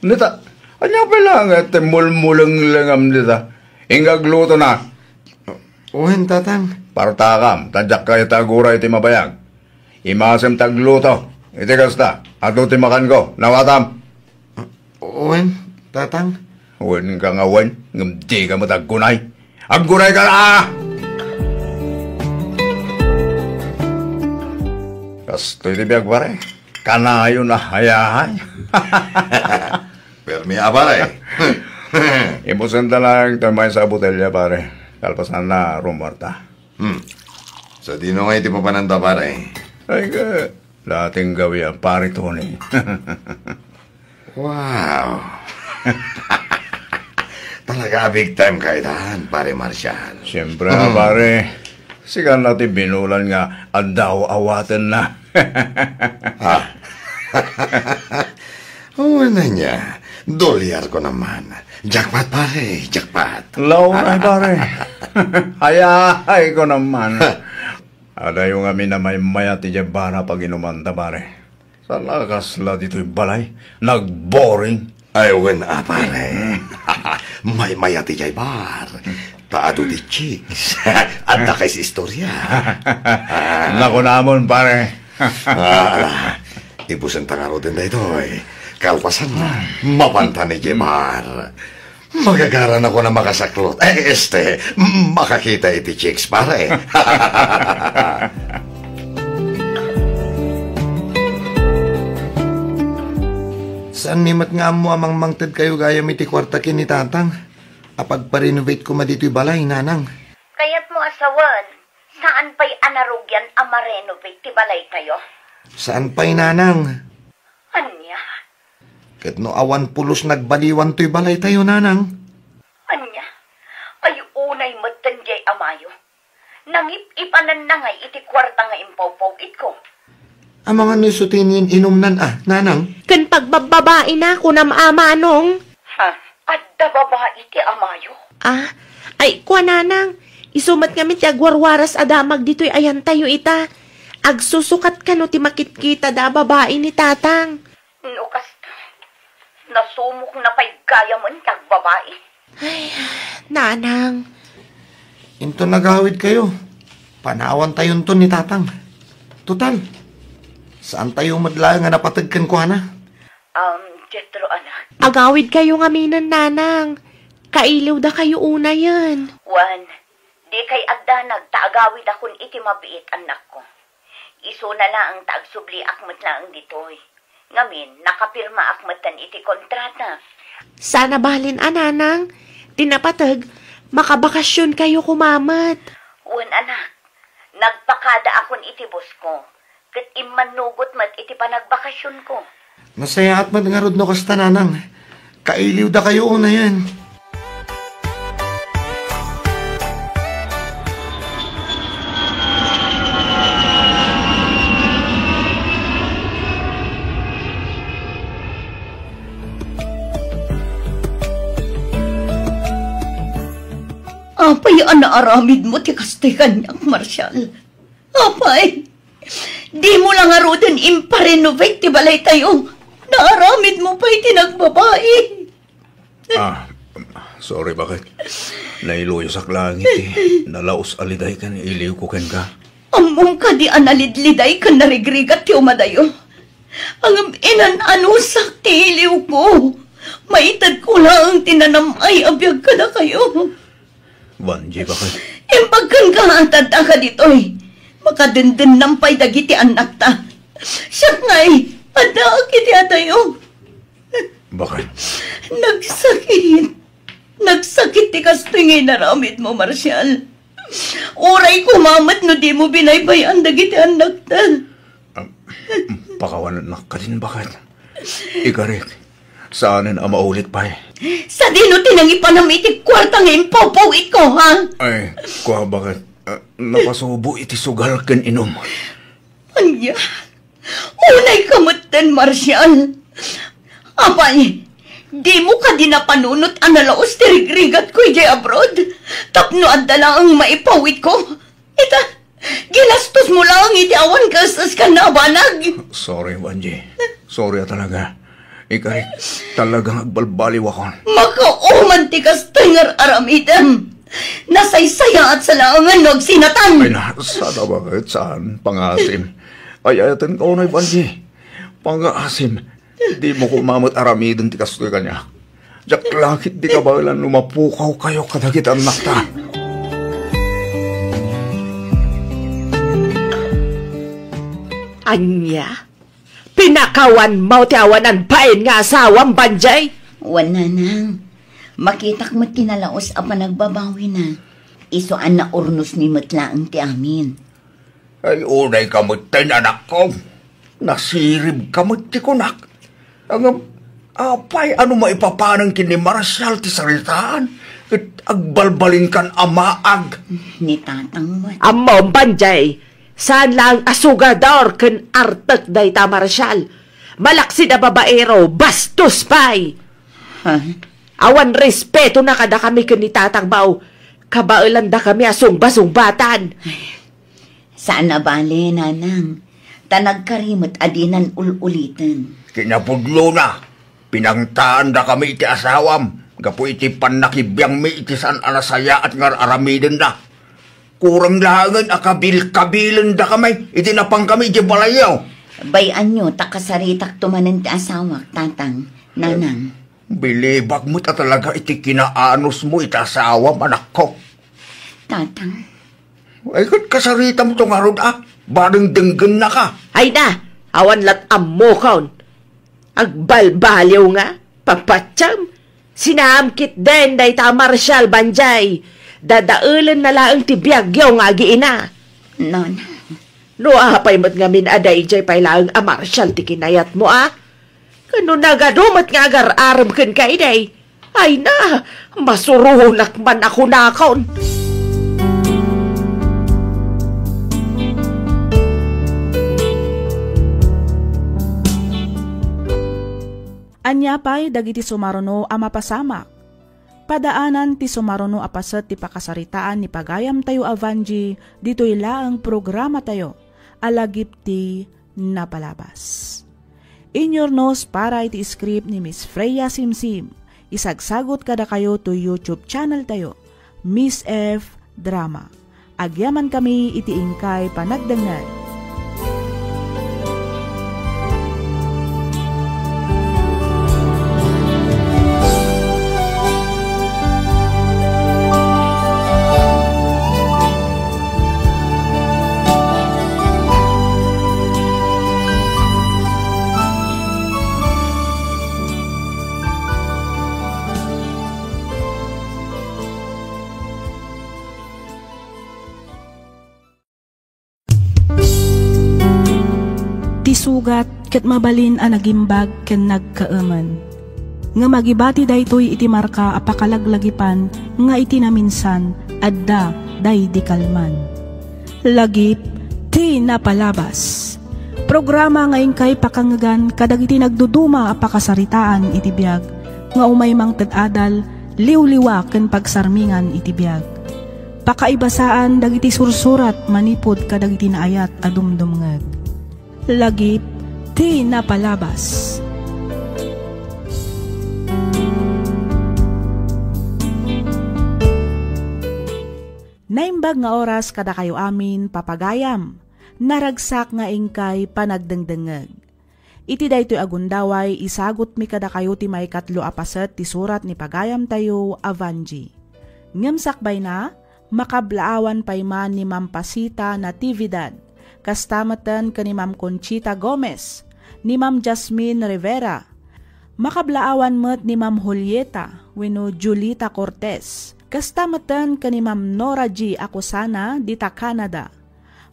Nita, ania pay la nga ti mulmulenglengam dita? Inka agluto na. Wen, Tatang. Partakam, ta diak kayat aguray ti mabayag. Imasem ta agluto. Iti kasta, adu ti makanko. Nawatam. Wen, Tatang. Wen ka nga wen, ngem di ka met aggunay. Aggunay ka la! Kastoy ti biag, pare. Kanayon a hayahay. Permi a, pare. Ibusen ta lang ti maysa a botelya, pare. Kalpasanna, rummuarta. Hmm. Sadino ngay ti papananta, pare? Ay, ka, dating gawi a pare Tony. Wow. Talaga a big time ka itan, pare Marshall. Siyempre, hmm, pare. Sika na ti binulan nga addaw awaten na. Ah. Wen ania, dolyar ko naman. Jackpot, pare, jackpot. Lauray, pare. Hayahay ko naman. Adayo ngamin a maymayat idiay bar a paginumanta, pare. Saan la kasla ditoy balay? Nagboring. Ay, wen a, pare. Maymayat idiay bar. Ta adu ti chicks. Adda kay istorya. Nakunamon, pare. Ah, ala. Ibusenta ngaruden daytoy. Kalpasan, mapantan idiay bar. Magagaranakon a makasaklot. Eh, este, makakita iti chicks, pare. Saanmi met nga ammo a mangmangtedkayo gayam iti kuarta ken ni Tatang a pagpa-renovate koma ditoy balay, Nanang. Kayatmo a sawen, saan pay a narugian a ma-renovate ti balaytayo? Saan pay, Nanang. Ania? Ket no awan pulos nagbaliwan toy balaytayo, Nanang. Ania? Ay, unay metten diay amayo. Nangip-ipananna ngay iti kuarta nga impawpaw-itko. Amangan no isu ti inin-inumnan a, Nanang? Ken pagbabbabaina, kunam a, Manong. Ha? Adda babai ti amayo? Ah, ay, kua, Nanang. Isu met ngamin ti agwarwaras a damag ditoy ayantayo ita. Agsusukat kano ti makitkitada a babai ni Tatang. No kasta, nasumok na pay gayamen ti agbabai. Ay, Nanang. Inton nagawidkayo, panawantayonton ni Tatang. Total, saantayo met laeng a napateg kenkuana. Um, Jetro, anak. Agawidkayo ngaminen, Nanang. Kailiwdakayo unayen. Wen, dikay agdanag ta agawidakon iti mabiit, annakko. Isuna laeng ta agsubliak met laeng ditoy. Ngamin, nakapirmaak metten iti kontrata. Saan a balin a, Nanang, ti napateg, makabakasionkayo koma met. Wen, anak, nagpakadaakon iti bosko, ket immannugot met iti panagbakasionko. Nasayaat met ngarud no kasta, Nanang. Kailiwdakayo unayen. Apay a naaramidmo ti kastoy kaniak, Marshall? Apay, dimo la ngaruden imparenovate ti balaytayo. Naaramidmo pay ti nagbabai. Ah, sorry, bakit? Nailuyosak lang iti nalaus a liday ken iliwko kenka. Ammom kadi a nalidliday ken narigrigat ti umadayo? Ngem inan-anusak ti iliwko. Maitedko laeng ti nanam-ay a biag kadakayo. Vanji, bakit? Imbag kenka, adda ka ditoy. Makadendennam pay dagiti annakta. Siak ngay, addaak iti adayo. Bakit? Nagsakit. Nagsakit ti kastoy nga inaramidmo, Marshall. Uray koma met no dimo binaybay-an dagiti annakta. Ah, pakawanennak kadin, bakit? Ikarik, saanen a maulit pay. Sadino ti nangipanam iti kuarta nga impawpaw-itko, ha? Ay, kua, bakit? Ah, napasubo iti sugal ken inum. Ania? Unay ka metten, Marshall. Apay, dimo kadi napanunot a nalaus ti rigrigatko idiay abroad tapno adda laeng maipawitko? Ita, ginastosmo laeng iti awan kaes-eskanna a banag. Sorry, Vangie. Sorry a talaga. Ikarik, talagang agbalbaliwakon. Makauman ti kastoy nga ar-aramidem. Nasaysayaat sa laengen no agsinatan. Ay na, sada bakit saan, pangasim. Ay, ayaten ka unay, Vangie. Pangasim. Dimo koma met aramiden ti kastoy kaniak. Diak la ketdi kabaelan no mapukaw kayo kadagiti annakta. Ania? Pinakawanmo ti awanan bain nga asawam, Vangie? Wen, nanang. Makitak met ti nalaus a panagbabawina. Isu a naurnosmi met laeng ti amin. Ay, unay ka metten, anakko. Nasirib ka met ti kunak. Ngem, apay, ano maipapanen ken ni Marshall ti saritaan? Ket agbalbalinkan a maag. Ni tatang met. Ammom, Vangie, saan laeng a sugador ken artek dayta Marshall. Malaksid a babaero, bastos pay. Ha? Awan respetona kadakami ken ni tatang mo. Kabaelandakami a sungbasungbatan. Saan a bale, nanang. Ta nagkari met a dinan ul-uliten. Kinapudlona, pinangtaandakami iti asawam gapu iti pannakibiangmi iti saan a nasayaat nga ar-aramidenna. Kurang laengen a kabilkabilendakami iti napangkami iti balayyo. Bay-anyo ta kasaritakto manen ti asawak, tatang, nanang. Bilibak met a talaga iti kinaanosmo iti asawam, anakko. Tatang. Ay, ket kasaritamto ngarud a, badengdenggennaka. Ay na, awan lat ammokon. Agbalbaliw nga, papatiam. Sinaam ketdin dayta a Marshall, Vangie. Dadaelenna laeng ti biagyo nga agiina. Nona. No apay met ngamin a daydiay pay laeng a Marshall ti kinayatmo, a? Ken no nagadu met nga agar-arem kenka idi, ay na, masuronak man a kunakon. Ania pay dagiti sumaruno a mapasamak? Padaanan ti sumaruno a paset ti pakasaritaan ni pagayamtayo a Vangie ditoy laeng programatayo a Lagip ti Napalabas. Inyurnos para iti script ni Miss Freya Simsim. Isagsagot kadakayo to YouTube channel tayo, Miss F Drama. Agyamankami iti inkay panagdengngeg. Ti sugat ket mabalin a nagimbag ken nagkaemen. Ngem agibati daytoy iti marka a pakalaglagipan nga iti naminsan adda daydi kalman. Lagip ti Napalabas. Programa nga inkay pakangngegan kadagiti nagduduma a pakasaritaan iti biag nga umay mangted adal, liwliwa ken pagsarmingan iti biag. Pakaibasaan dagiti sursurat manipud kadagiti naayat a dumdumngeg. Lagip ti Napalabas. Naimbag nga oras kadakayo amin, papagayam. Naragsak nga inkay panagdengdengngeg. Iti daytoy a gundaway, isagutmi kadakayo ti maikatlo a paset ti surat ni pagayamtayo a Vangie. Ngem sakbayna, makablaawan pay man ni Ma'am Pasita Natividad, kasta metten ken ni Ma'am Conchita Gomez, ni Ma'am Jasmine Rivera. Makablaawan met ni Ma'am Julieta wenno Julita Cortez, kasta metten ken ni Ma'am Nora G Acosana dita Canada.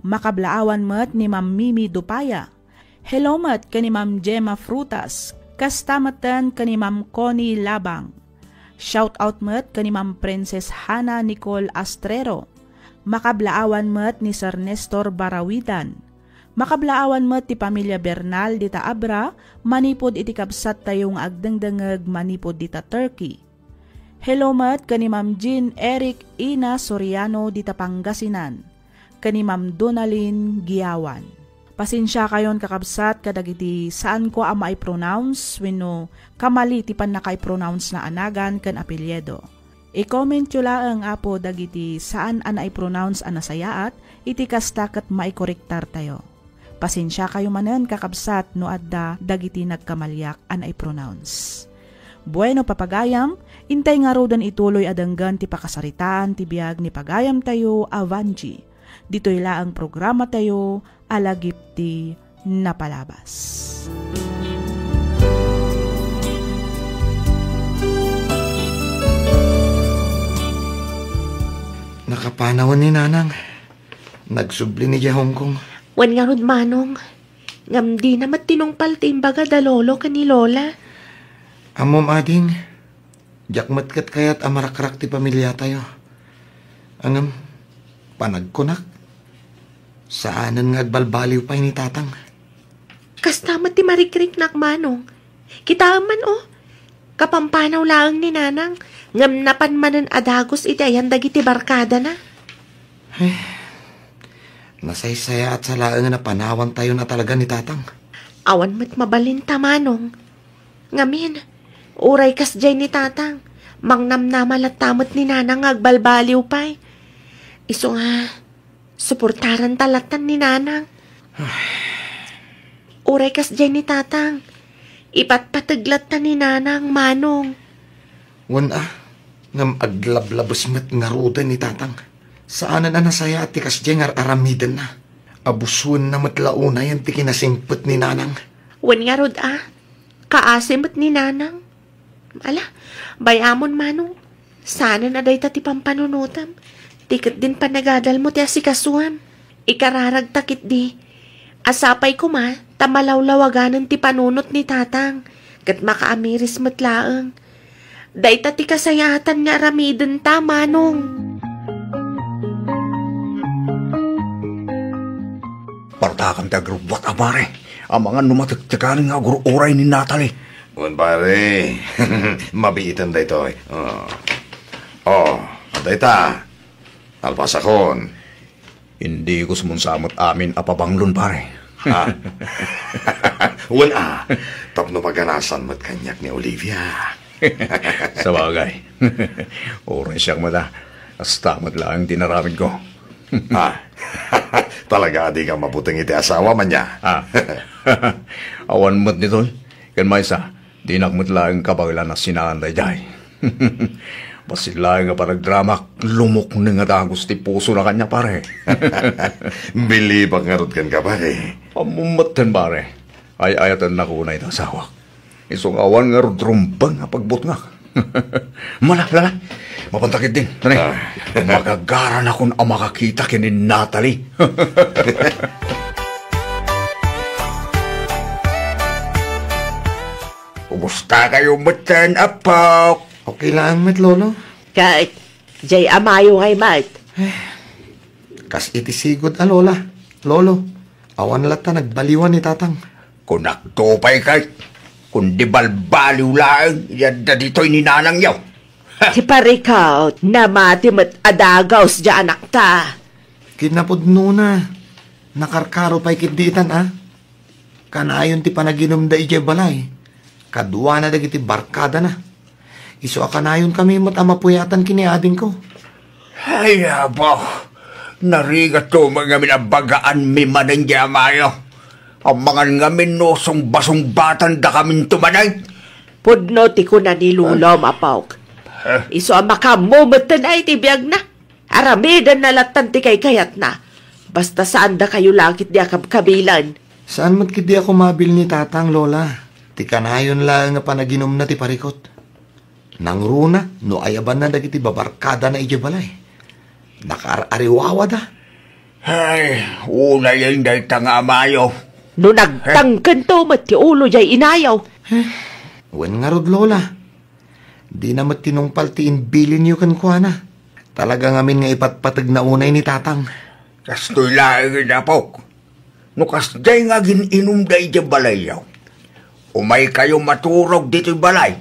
Makablaawan met ni Ma'am Mimi Dupaya. Hello met ken ni Ma'am Gemma Frutas, kasta metten ken ni Ma'am Connie Labang. Shout out met ken ni Ma'am Princess Hana Nicole Astrero. Makablaawan met ni Sir Nestor Barawidan. Makablaawan met ti pamilia Bernal dita Abra manipud iti kabsattayo nga agdengdengngeg manipud dita Turkey. Hello met ken ni Ma'am Jean Eric Ina Soriano dita Pangasinan, ken ni Ma'am Donalyn Giawan. Pasensiakayon, kakabsat, kadagiti saanko a maipronounce wenno kamali ti pannakaipronounce na a nagan ken apelyido. I-commentyo laeng, Apo, dagiti saan a naipronounce a nasayaat, iti kasta ket maikorektartayo. Pasensiakayo manen, kakabsat, no adda dagiti nagkamaliak a naipronounce. Bueno, papagayam, intay ngaruden ituloy a denggen ti pakasaritaan ti biag ni pagayamtayo a Vangie. Ditoy laeng programatayo a Lagip ti Napalabas. Nakapanawen ni Nanang. Nagsubli ni Hong Kong. Wen ngarud, Manong. Ngem dina met tinungpal ti imbaga da Lolo ken ni Lola. Ammom, ading, diak met ket kayat a marakrak ti pamiliatayo. Ngem, panagkunak, saanen nga agbalbaliw pay ni Tatang. Kasta met ti marikriknak, Manong. Kitaem man, oh. Kapampanaw laeng ni Nanang, ngem napan manen a dagus iti ayan dagiti barkadana. Eh, nasaysayaat sa laeng a napanawantayon a talaga ni Tatang. Awan met mabalinta, Manong. Ngamin, uray kasdiay ni Tatang, mangnamnama latta met ni Nanang nga agbalbaliw pay. Isu nga, suportaranta lattan ni Nanang. Uray kasdiay ni Tatang, ipatpateg latta ni Nanang, Manong. Wen a, ngem aglablabes met ngaruden ni Tatang. Saanen a nasayaat ti kasdiay nga ar-aramidenna. Abusuenna met la unayen ti kinasingpet ni Nanang. Wen ngarud a, kaasi met ni Nanang. Ala, bay-amon, Manong. Saanen a dayta ti pampanunotem. Ti ketdin panagadalmo ti asikasuem. Ikararagta ketdi a sapay koma ta malawlawaganen ti panunot ni Tatang ket makaamiris met laeng. Dayta ti kasayaatan nga aramidenta, Manong. Partakan ti agrubbuat a pare. Amangan no matektekanen nga agur-uray ni Natalie. Wen, pare. Mabiiten daytoy. Oh. Oh, dayta. Nalpasakon. Indi ko sumunsa met amin a pabanglon, pare. Ha? Wen a, tapno paganasan met kaniak ni Olivia. Sabagay. Uray siak met a, kasta met laeng ti inaramidko. Ha? Talaga a dika mabuteng iti asawa, ania? Ha? Awan met ditoy. Ken maysa, dinak met laeng kabaelan a sinaan daydiay. Bassit laeng a panagdramak, lumukneng a dagus ti pusona kaniak, pare. Bilibak ngarud kenka, pare. Ammom metten, pare. Ay-ayatennako unay ti asawak. Isu nga awan ngarud rumbeng a pagbutngak. Mala, lala. Mapanta ketdin. Tara. Ah. Magagaranakon a makakita ken ni Natalie. Kumustakayo metten, Apok? Okay laeng met, Lolo. Ket, jay amayo ngay met? Eh, kas iti sigud a Lola, Lolo, awan latta nagbaliwan ni Tatang. Kunakto pay ket, kundi balbaliw laeng, yadda ditoy ni nanangyo. Ti parikot, namati met a dagaus diay anakta. Kinapudnona, nakarkaro pay ketdi itan a. Kanayon ti panaginumda idiay balay, kaduana dagiti barkadana. Isu a kanayonkami met a mapuyatan ken ni adingko. Ay, apo, narigatto met ngamin a bagaanmi manen diay amayo. Amangan ngamin no sungbasungbatandakaminto manen. Pudno ti kuna ni Lolom, Apok. Eh? Isu a makaammo metten a iti biagna. Aramidenna lattan ti kaykayatna. Basta saandakayo la ketdi a kabkabilen. Saan met ketdi a kumabil ni Tatang, Lola. Ti kanayon laeng a panaginumna ti parikot. Nangruna no ayabanna dagiti babarkadana idiay balay. Nakaar-ariwawada. Ay, unayen dayta nga amayo. No nagtangkento met ti ulo diay inayo. Eh, wen ngarud, Lola. Dina met tinungpal ti imbilinyo kenkuana. Talaga ngamin nga ipatpategna unay ni Tatang. Kastoy laeng, Apok. No kasdiay nga agin-inumda idiay balayyo, umaykayo maturog ditoy balay.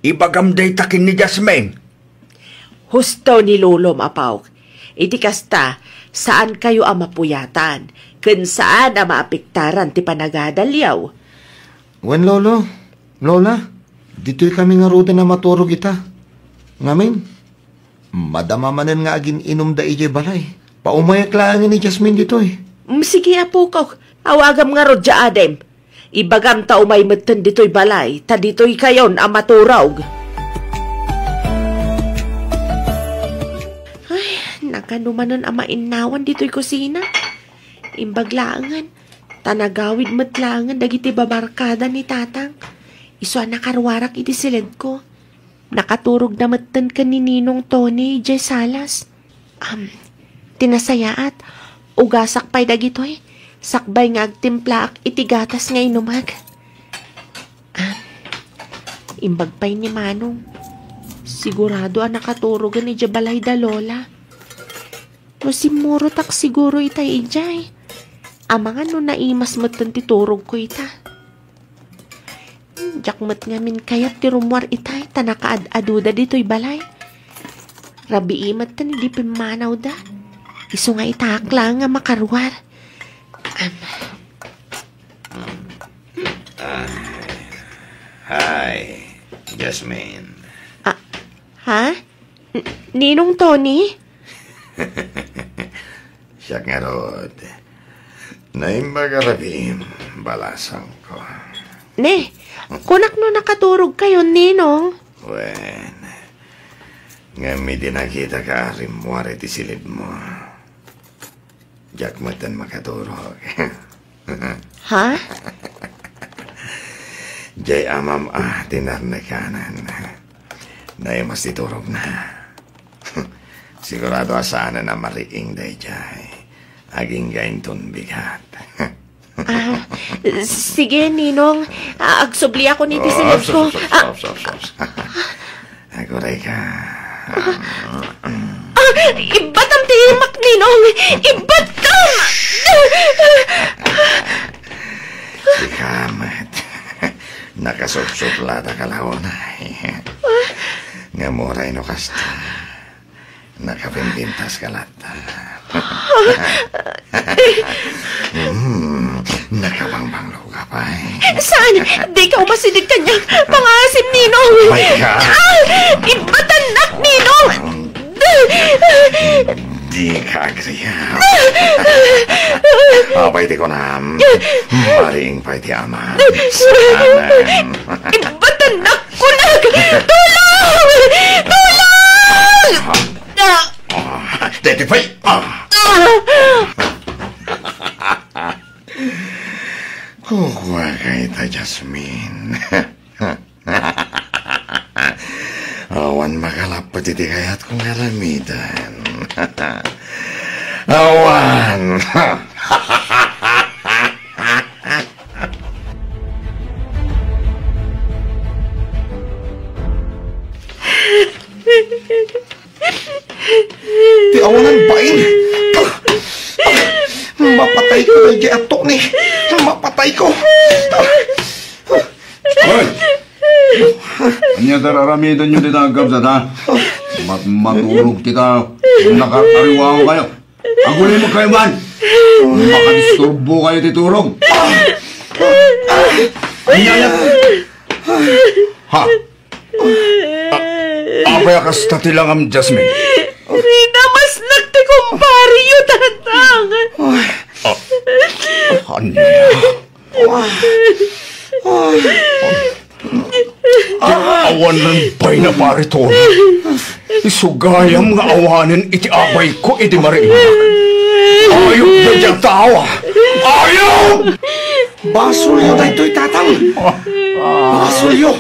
Ibagam dayta ken ni Jasmine. Husto ni Lolom, Apo. Iti kasta, saankayo a mapuyatan, ken saan a maapektaran ti panagadalyo. Wen, Lolo, Lola, ditoy kami ngaruden a maturog ita. Ngamin, madama manen nga agin-inumda idiay balay. Paumayak laengen ni Jasmine ditoy. Mm, sige, apokok. Awagam ngarud dia adem. Ibagam ta umay metten ditoy balay, ta ditoykayon a maturog. Ay, nagano manen a mainnawan ditoy kusina. Imbag laengen, ta nagawid met laengen dagiti babarkada ni Tatang. Isu a nakaruarak iti siledko. Nakaturogda metten ken ni Ninong Tony idiay salas. Am, ti nasayaat, ugasak pay dagitoy, sakbay nga agtimplaak iti gatas nga inumek. Am, imbag pay ni Manong. Sigurado a nakaturogen idiay balay da Lola. No simmurotak siguro itay idiay. Amangan no naimas metten ti turogko ita. Diak met ngamin kayat ti rummuar itay ta nakaad-aduda ditoy balay. Rabii metten idi pimmanawda. Isu nga itaak laeng nga makaruar. Am. Ah, hi, Jasmine. Ah, ha? N-, Ninong Tony? Siak ngarud. Naimbag a rabiim, balasangko. Ne, kunak no nakaturogkayon, Ninong? Wen, ngem idi nakitak a rimmuar iti silibmo, diak metten makaturog. Ha? Jay amam a tinarnekanan. Naimas ti turogna. Sigurado a saanen a mariing dayjay. Agingga inton bigat. Ah, sige, Ninong. Ah, agsubliakon iti silibko. Ah, Aguray ka. Ah, ibbatam ti imak, Ninong! Ibbatam! Sika met. Nakasupsupla ta kalaunay. Nga muray no kasta. Nakabimbintas ka latta. Hmm, nakabangbanglo ka pay. Saan? Dika umasideg kaniak. Pangaasim, Ninong. May ka. Ah! Ibatannak, Ninong! Dika agriam. Apay ti kunam. Mariing pay ti ama. Amen. Ibatannak, kunak! Tulong! Tulong! Ah, ah, deti pay! Ah! Ah! Kukua ka ita, Jasmine. Awan makalappet iti kayatko nga aramiden. Awan! Ti awanan bain. Ah, ah, mapatayko daydi a Tony. Mapatayko. Hoy! Ania ti ar-aramidenyo dita a kabsat, ha? Mat-, maturog kita. Nakariwaw kayo. Agulimekkayo man! Makadisturbo kayo ti turog! Ania, ania? Ha? A-, apay a kasta ti langam, Jasmine? Rinamasnak ti kumpareyo, Tatang. Ah, ania? Awanen pay na, Pari Tony. Isu gayam nga awanen iti abayko idi mariingak. Ayup daydi a tao, a! Ayup! Basolyo daytoy, Tatang. Basolyo.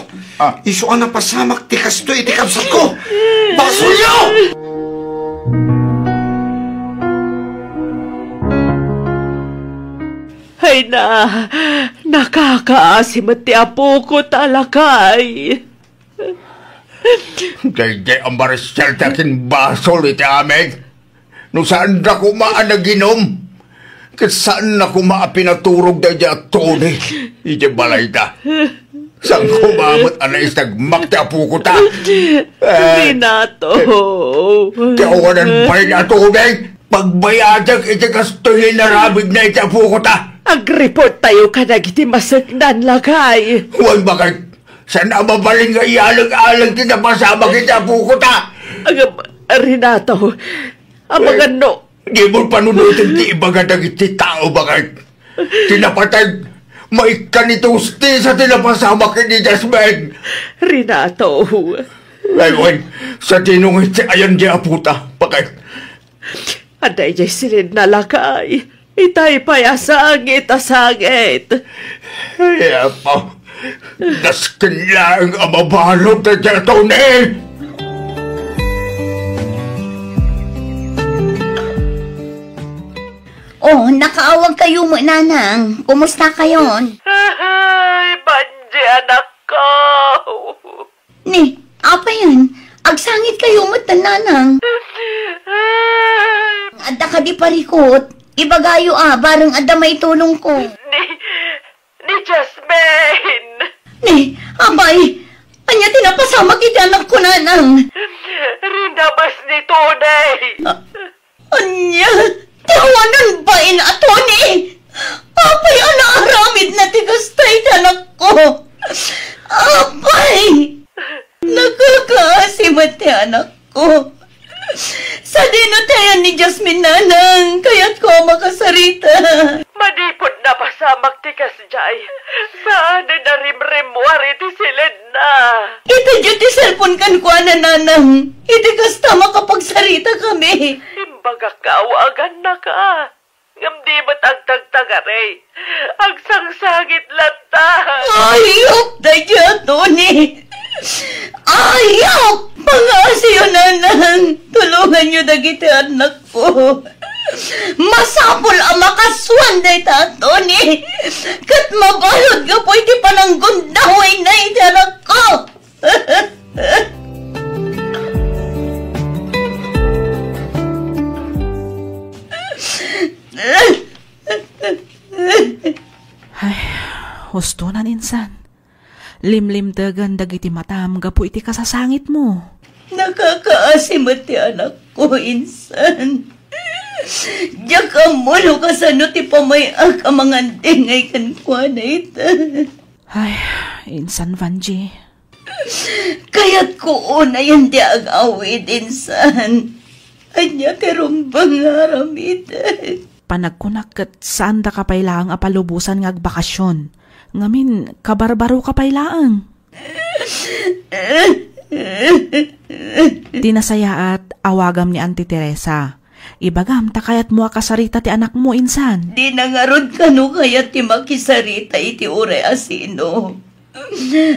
Isu a napasamak ti kastoy iti kabsatko. Basolyo! Ay na, nakakaasi met ti apoko ta lakay. Daydi a Maricel ti akinbasol iti amin. No saanda koma a naginom, Ket saanna koma a pinaturog daydiay a Tony idiay balayda. Saan koma met a naisagmak ti apokota? Eh, Renato. Ti awanan bain a Tony, pagbayadak iti kastoy nga inaramidna iti apokota. Agreport tayo kadagiti maseknan, lakay. Wen, bakay, saan a mabalin nga iyaleg-aleg ti napasamak iti apokota? Agam-, Renato, amangan no. Dimo panunoten ti ibaga dagiti tao, bakay. Ti napateg, maikkan iti hustisia ti napasamak ken ni Jasmine. Renato. Ay, wen, sadino nga iti ayan di apota, bakay. Adda idiay silinna, lakay. Itay pay a sangit a sangit. Ay, Apo, nasken laeng a mabalud daydiay a Tony. Oh, nakaawag kayo mo, Nanang. Kumusta kayon? Ay, Panji, anak ko. Ni, apayen, agsangit kayo met, Nanang. Adda kadi parikut? Ibagayo a, bareng adda maitulong ko. Ni, ni Jasmine. Ni, apay, ania ti napasamak iti anak ko, Nanang? Rinabas ni Tony. Ah, Ania? Ti awanan bain a Tony? Apay a naaramidna ti kasta iti anakko? Apay! Nakakaasi met ti anakko. Sadino ti ayan ni Jasmine, Nanang? Kayatko a makasarita. Manipud napasamak ti kas Jay, saanen a rimrimmuar iti silinna. Itedyo ti cellphone kenkuana, Nanang. Iti kasta, makapagsarita kami. Imbagak nga awagannak, a. Ngem di met agtagtagari. Agsangsangit latta. Ayup dayta, Tony. Ayup! Pangaasiyo, Nanang. Tulonganyo dagiti annak. Masapul a makasuan dayta, Tony, ket mabalud gapu iti pananggundawayna iti anakko. Ay, hustonan insan. Limlimtegen dagiti matam gapu iti kasasangitmo. Nakakaasi met ti anakko, insan. Diak ammo no kasano ti pamay-ak a mangandengay kenkuana ita. Ay, insan, Vangie. Kayatko unayen ti agawid, insan. Ania ti rumbeng nga aramiden? Panagkunak ket saandaka pay laeng a palubosan nga agbakasyon. Ngamin, kabarbaroka pay laeng. Ti nasayaat, awagam ni Auntie Teresa. Ibagam ta kayatmo a kasarita ti anakmo, insan. Dina ngarud kano kayat ti makisarita iti uray a sino.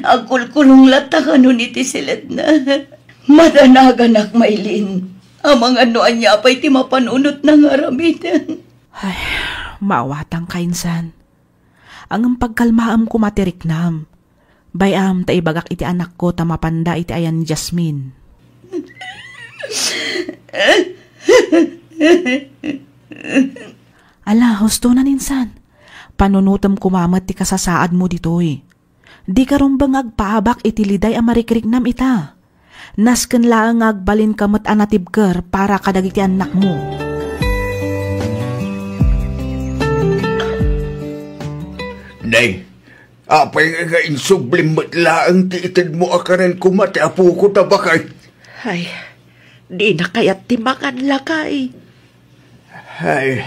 Agkulkulong latta kanon iti siletna. Madanaganak, Maylin. Amangan no ania pay ti mapanunotna nga aramiden. Ay, maawatanka, insan. Ngem pagkalmaem koma ti riknam. Bay-am ta ibagak iti anakko ta mapanda iti ayan ni Jasmine. Ala, hustonan insan. Panunotem koma met ti kasasaadmo ditoy. Dika rumbeng nga agpaabak iti liday a marikriknam ita. Nasken laeng nga agbalinka met a natibker para kadagiti annakmo. Nay, apay nga insublim met laeng ti itedmo a karen koma ti apoko ta baket? Ay, dina kayat ti mangan, lakay. Ay,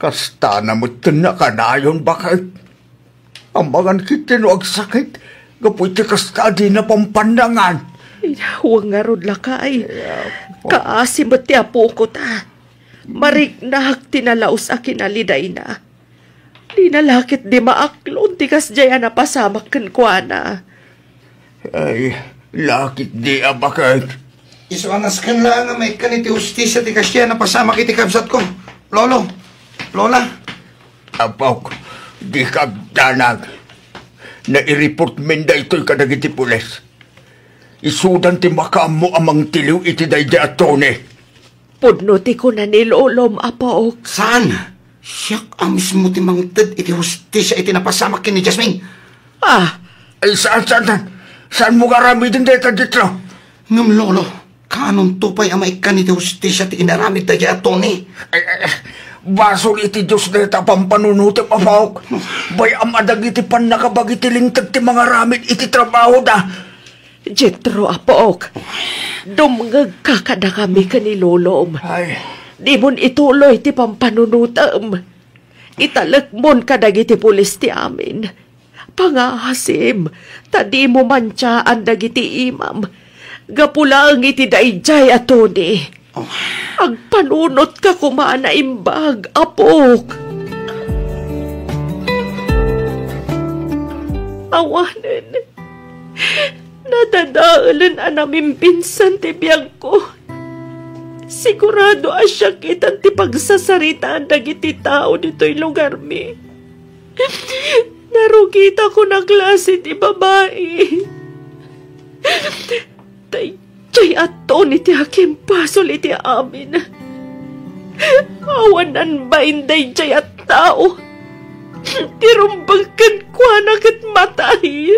kastana met ti nakanayon, baket. Amangan ketdi no agsakit gapu iti kasta a dina pampannangan. Ay, wen ngarud, lakay. Ay, apo. Kaasi met ti apoko ta. Mariknak ti nalaus a kinalidayna. Dina la ketdi maaklon ti kasdiay a napasamak kenkuana. Ay, la ketdi a baket. Isu a nasken laeng nga maikkan iti hustisia ti kasdiay a napasamak iti kabsatko. Lolo, Lola. Apok, dika agdanag. Naireport men daytoy kadagiti pulis. Isudan ti makaammo a mangtiliw iti daydiay a Tony. Pudno ti kuna ni lolom, apok. Saan? Siak a mismo ti mangted iti hustisia iti napasamak ken ni Jasmine. Ah! Ay, saan, saan, saan? Saanmo nga aramiden dayta, Jetro? Ngem, Lolo, kaanonto pay a maikkan iti hustisia ti inaramid daydiay a Tony? Ay, ay, ay, basol iti Dios dayta a pampanunotem, Apo. Bay-am a dagiti pannakabagi ti linteg ti mangaramid iti trabahoda. Jetro, apok, dumngegka kadakami ken ni Lolom. Ay. Dimon ituloy ti pampanunotem. Italekmon kadagiti pulis ti amin. Pangaasim, ta dimo mantiaan dagiti imam. Gapu laeng iti daydiay a Tony. Oh. Agpanunotka koma a naimbag, apok. Awanen, nadadaelen a namimpinsan ti biagko. Sigurado a siak itan ti pagsasaritaan dagiti tao ditoy lugarmi. Narugitako a klase ti babai. Daydiay a Tony ti akimbasol iti amin. Awan nagbain daydiay a tao. Ti rumbeng kenkuana ket matay.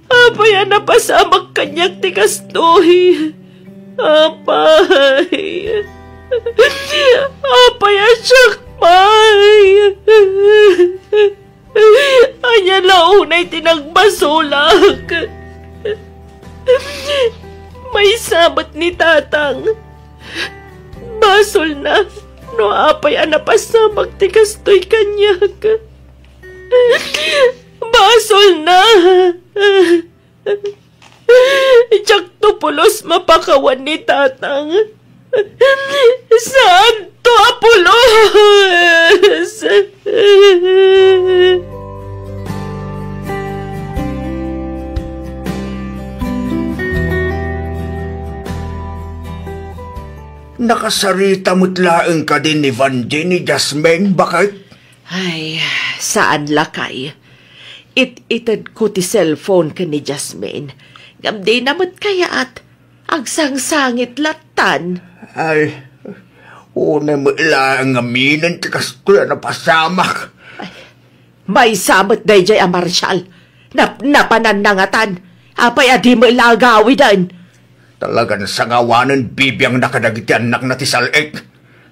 Apay a napasamak kaniak ti kastoy? Apay. Apay a siak pay. Ania la unay ti nagbasolak? Maysa met ni Tatang. Basolna no apay a napasamak ti kastoy kaniak. Basolna. Diakto pulos mapakawan ni Tatang. Saanto a pulos! Nakasarita met laeng kadi ni Vangie ni Jasmine, baket? Ay, saan lakay. It-itedko ti cellphone ken ni Jasmine. Ngem dina met kayat. Agsangsangit lattan. Ay, unay met laeng ngaminen ti kastoy a napasamak. Ay, maysa met daydiay a Marshall. Nap-, napananna ngatan. Apay a di met la agawiden? Talagan sangawanen bibiangna kadagiti annakna ti sal-ik.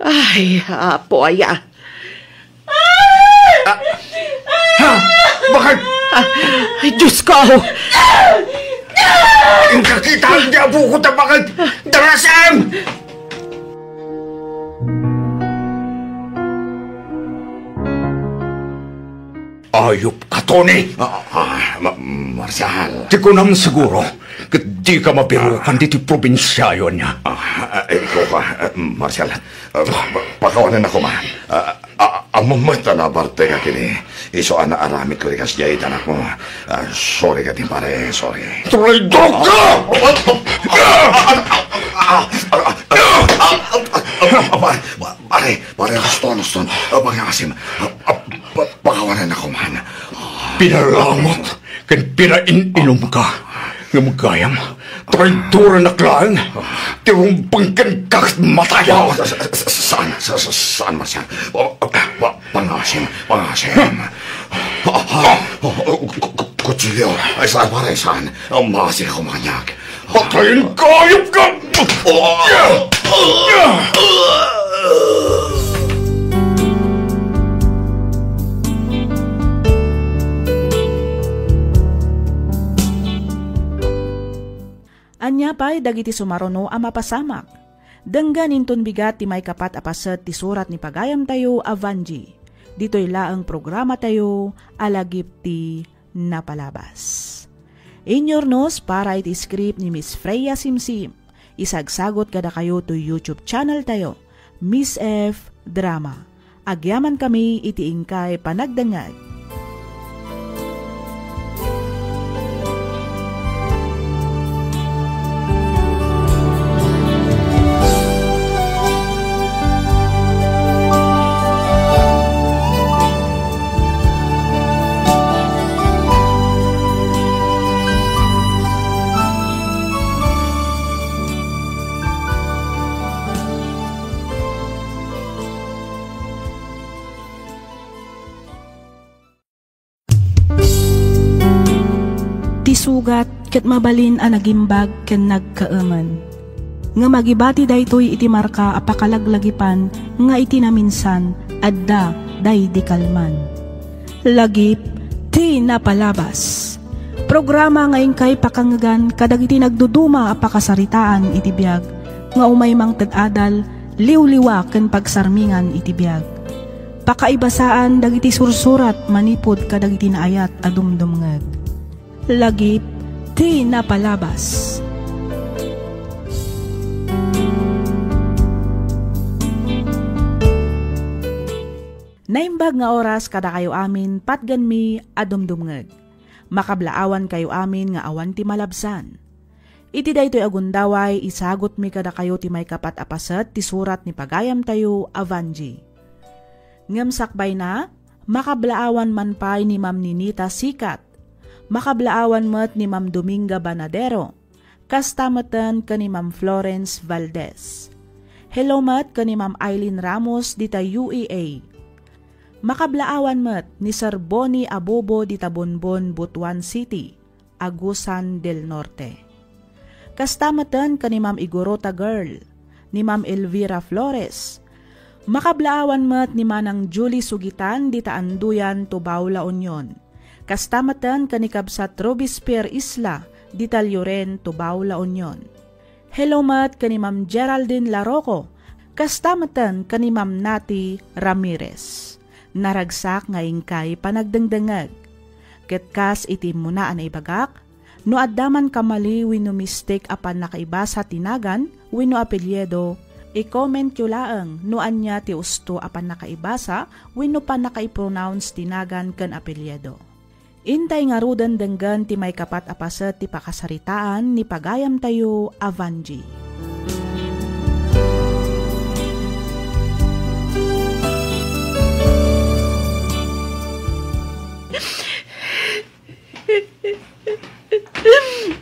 Ay, Apo aya. Ah! Ha? Bakit? Ah, ay, Diyos ko! Inka kita ang diabo ko, ta bakit? Darasem! Ayupka, Tony! Ah, ah, Ma-, Marshal. Ti kunam siguro, ket dika mabirukan ditoy probinsiayo ania. Ah, ah, ikaw ka, ah, Marshal. Ah, pa-, pakawanennaka man. Ah, ah, ammom met a nabartekak iti isu a naaramidko iti kasdiay, anakmo. Ah, sorry kadi, pare, sorry. Traidor ka! Ah, ah, ah, ah, ah, ah, ah, ah, ah, ah, ah, ah, pare, pare, Aston, Aston. Ah, pangaasim. Ah, ah, pa-, pakawanennaka man. Pinalamot ken pinain-inumka. Ngem gayam, traidoranak laeng. Ti rumbeng kenka ket matayam. Ah, sa-, sa-, sa-, saan, sa-, sa-, saan, Marshal? Pa-, pa-, pa-, pangaasim, pangaasim. Ah, ah, ah, ku-, ku-, ku-, kutsilyo. Ay, saan, pare, saan? Ah, maasika koma kaniak. Patayen ka, ayupka! Ania pay dagiti sumaruno a mapasamak? Denggen inton bigat ti maikapat a paset ti surat ni pagayamtayo a Vangie. Ditoy laeng programatayo a Lagip ti Napalabas. Inyurnos para iti script ni Miss Freya Simsim. Isagsagot kadakayo toy YouTube channel tayo, Miss F Drama. Agyamankami iti inkay panagdengngeg. Sugat ket mabalin a nagimbag ken nagkaemen. Ngem agibati daytoy iti marka a pakalaglagipan nga iti naminsan, adda daydi kalman. Lagip ti napalabas. Programa nga inkay pakangngegan kadagiti nagduduma a pakasaritaan iti biag nga umay mangted adal, liwliwa ken pagsarmingan iti biag. Pakaibasaan dagiti sursurat manipud kadagiti naayat a dumdumngeg. Lagip ti napalabas. Naimbag nga oras kadakayo amin, patgenmi a dumdumngeg. Makablaawankayo amin nga awan ti malabsan. Iti daytoy a gundaway, isagutmi kadakayo ti maikapat a paset ti surat ni pagayamtayo a Vangie. Ngem sakbayna, makablaawan man pay ni Ma'am Ninita Sikat. Makablaawan met ni Ma'am Dominga Banadero. Kasta meten ken ni Ma'am Florence Valdez. Hello met ken ni Ma'am Eileen Ramos dita U E A. Makablaawan met ni Sir Bonnie Abobo dita Bonbon, Butuan City, Agusan del Norte. Kasta meten ken ni Ma'am Igorota Girl, ni Ma'am Elvira Flores. Makablaawan met ni Manang Julie Sugitan dita Anduyan, Tubao, La Union. Kasta meten ken ni Kabsat Robespierre Isla dita Lloren, Tubao, La Union. Hello met ken ni Ma'am Geraldine Laroco, kasta meten ken ni Ma'am Nati Ramirez. Naragsak nga inkay panagdengdengngeg. Ket kas iti immuna a naibagak, no adda man kamali wenno mistake a pannakaibasa ti nagan wenno apelyido, i-commentyo laeng no ania ti usto a pannakaibasa wenno pannakaipronounce ti nagan ken apelyido. Intay ngaruden denggen ti maikapat a paset ti pakasaritaan ni pagayamtayo a Vangie.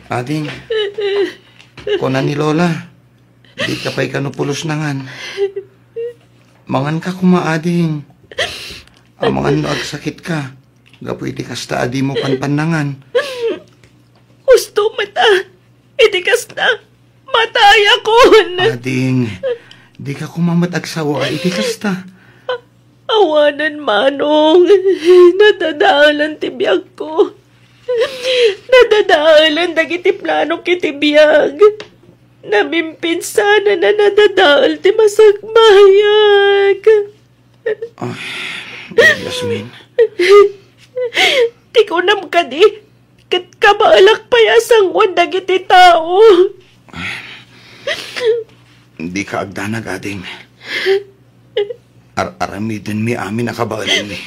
Ading, kuna ni Lola, dika pay kano pulos nangan. Manganka koma, ading. Amangan no agsakitka. Gapu iti kasta a dimo panpannangan. Usto met a, iti kasta, matayakon. Ading, dika koma met agsawa iti kasta. Awanen, Manong. Nadadaelan ti biagko. Nadadaelan dagiti planok iti biag. Namimpinsanan a nadadael ti masakbayag. Ah, Yasmin. Ti kunam kadi, ket kabaelak pay a sangoan dagiti tao. Dika agdanag, ading. Ar-aramidenmi amin a kabaelanmi.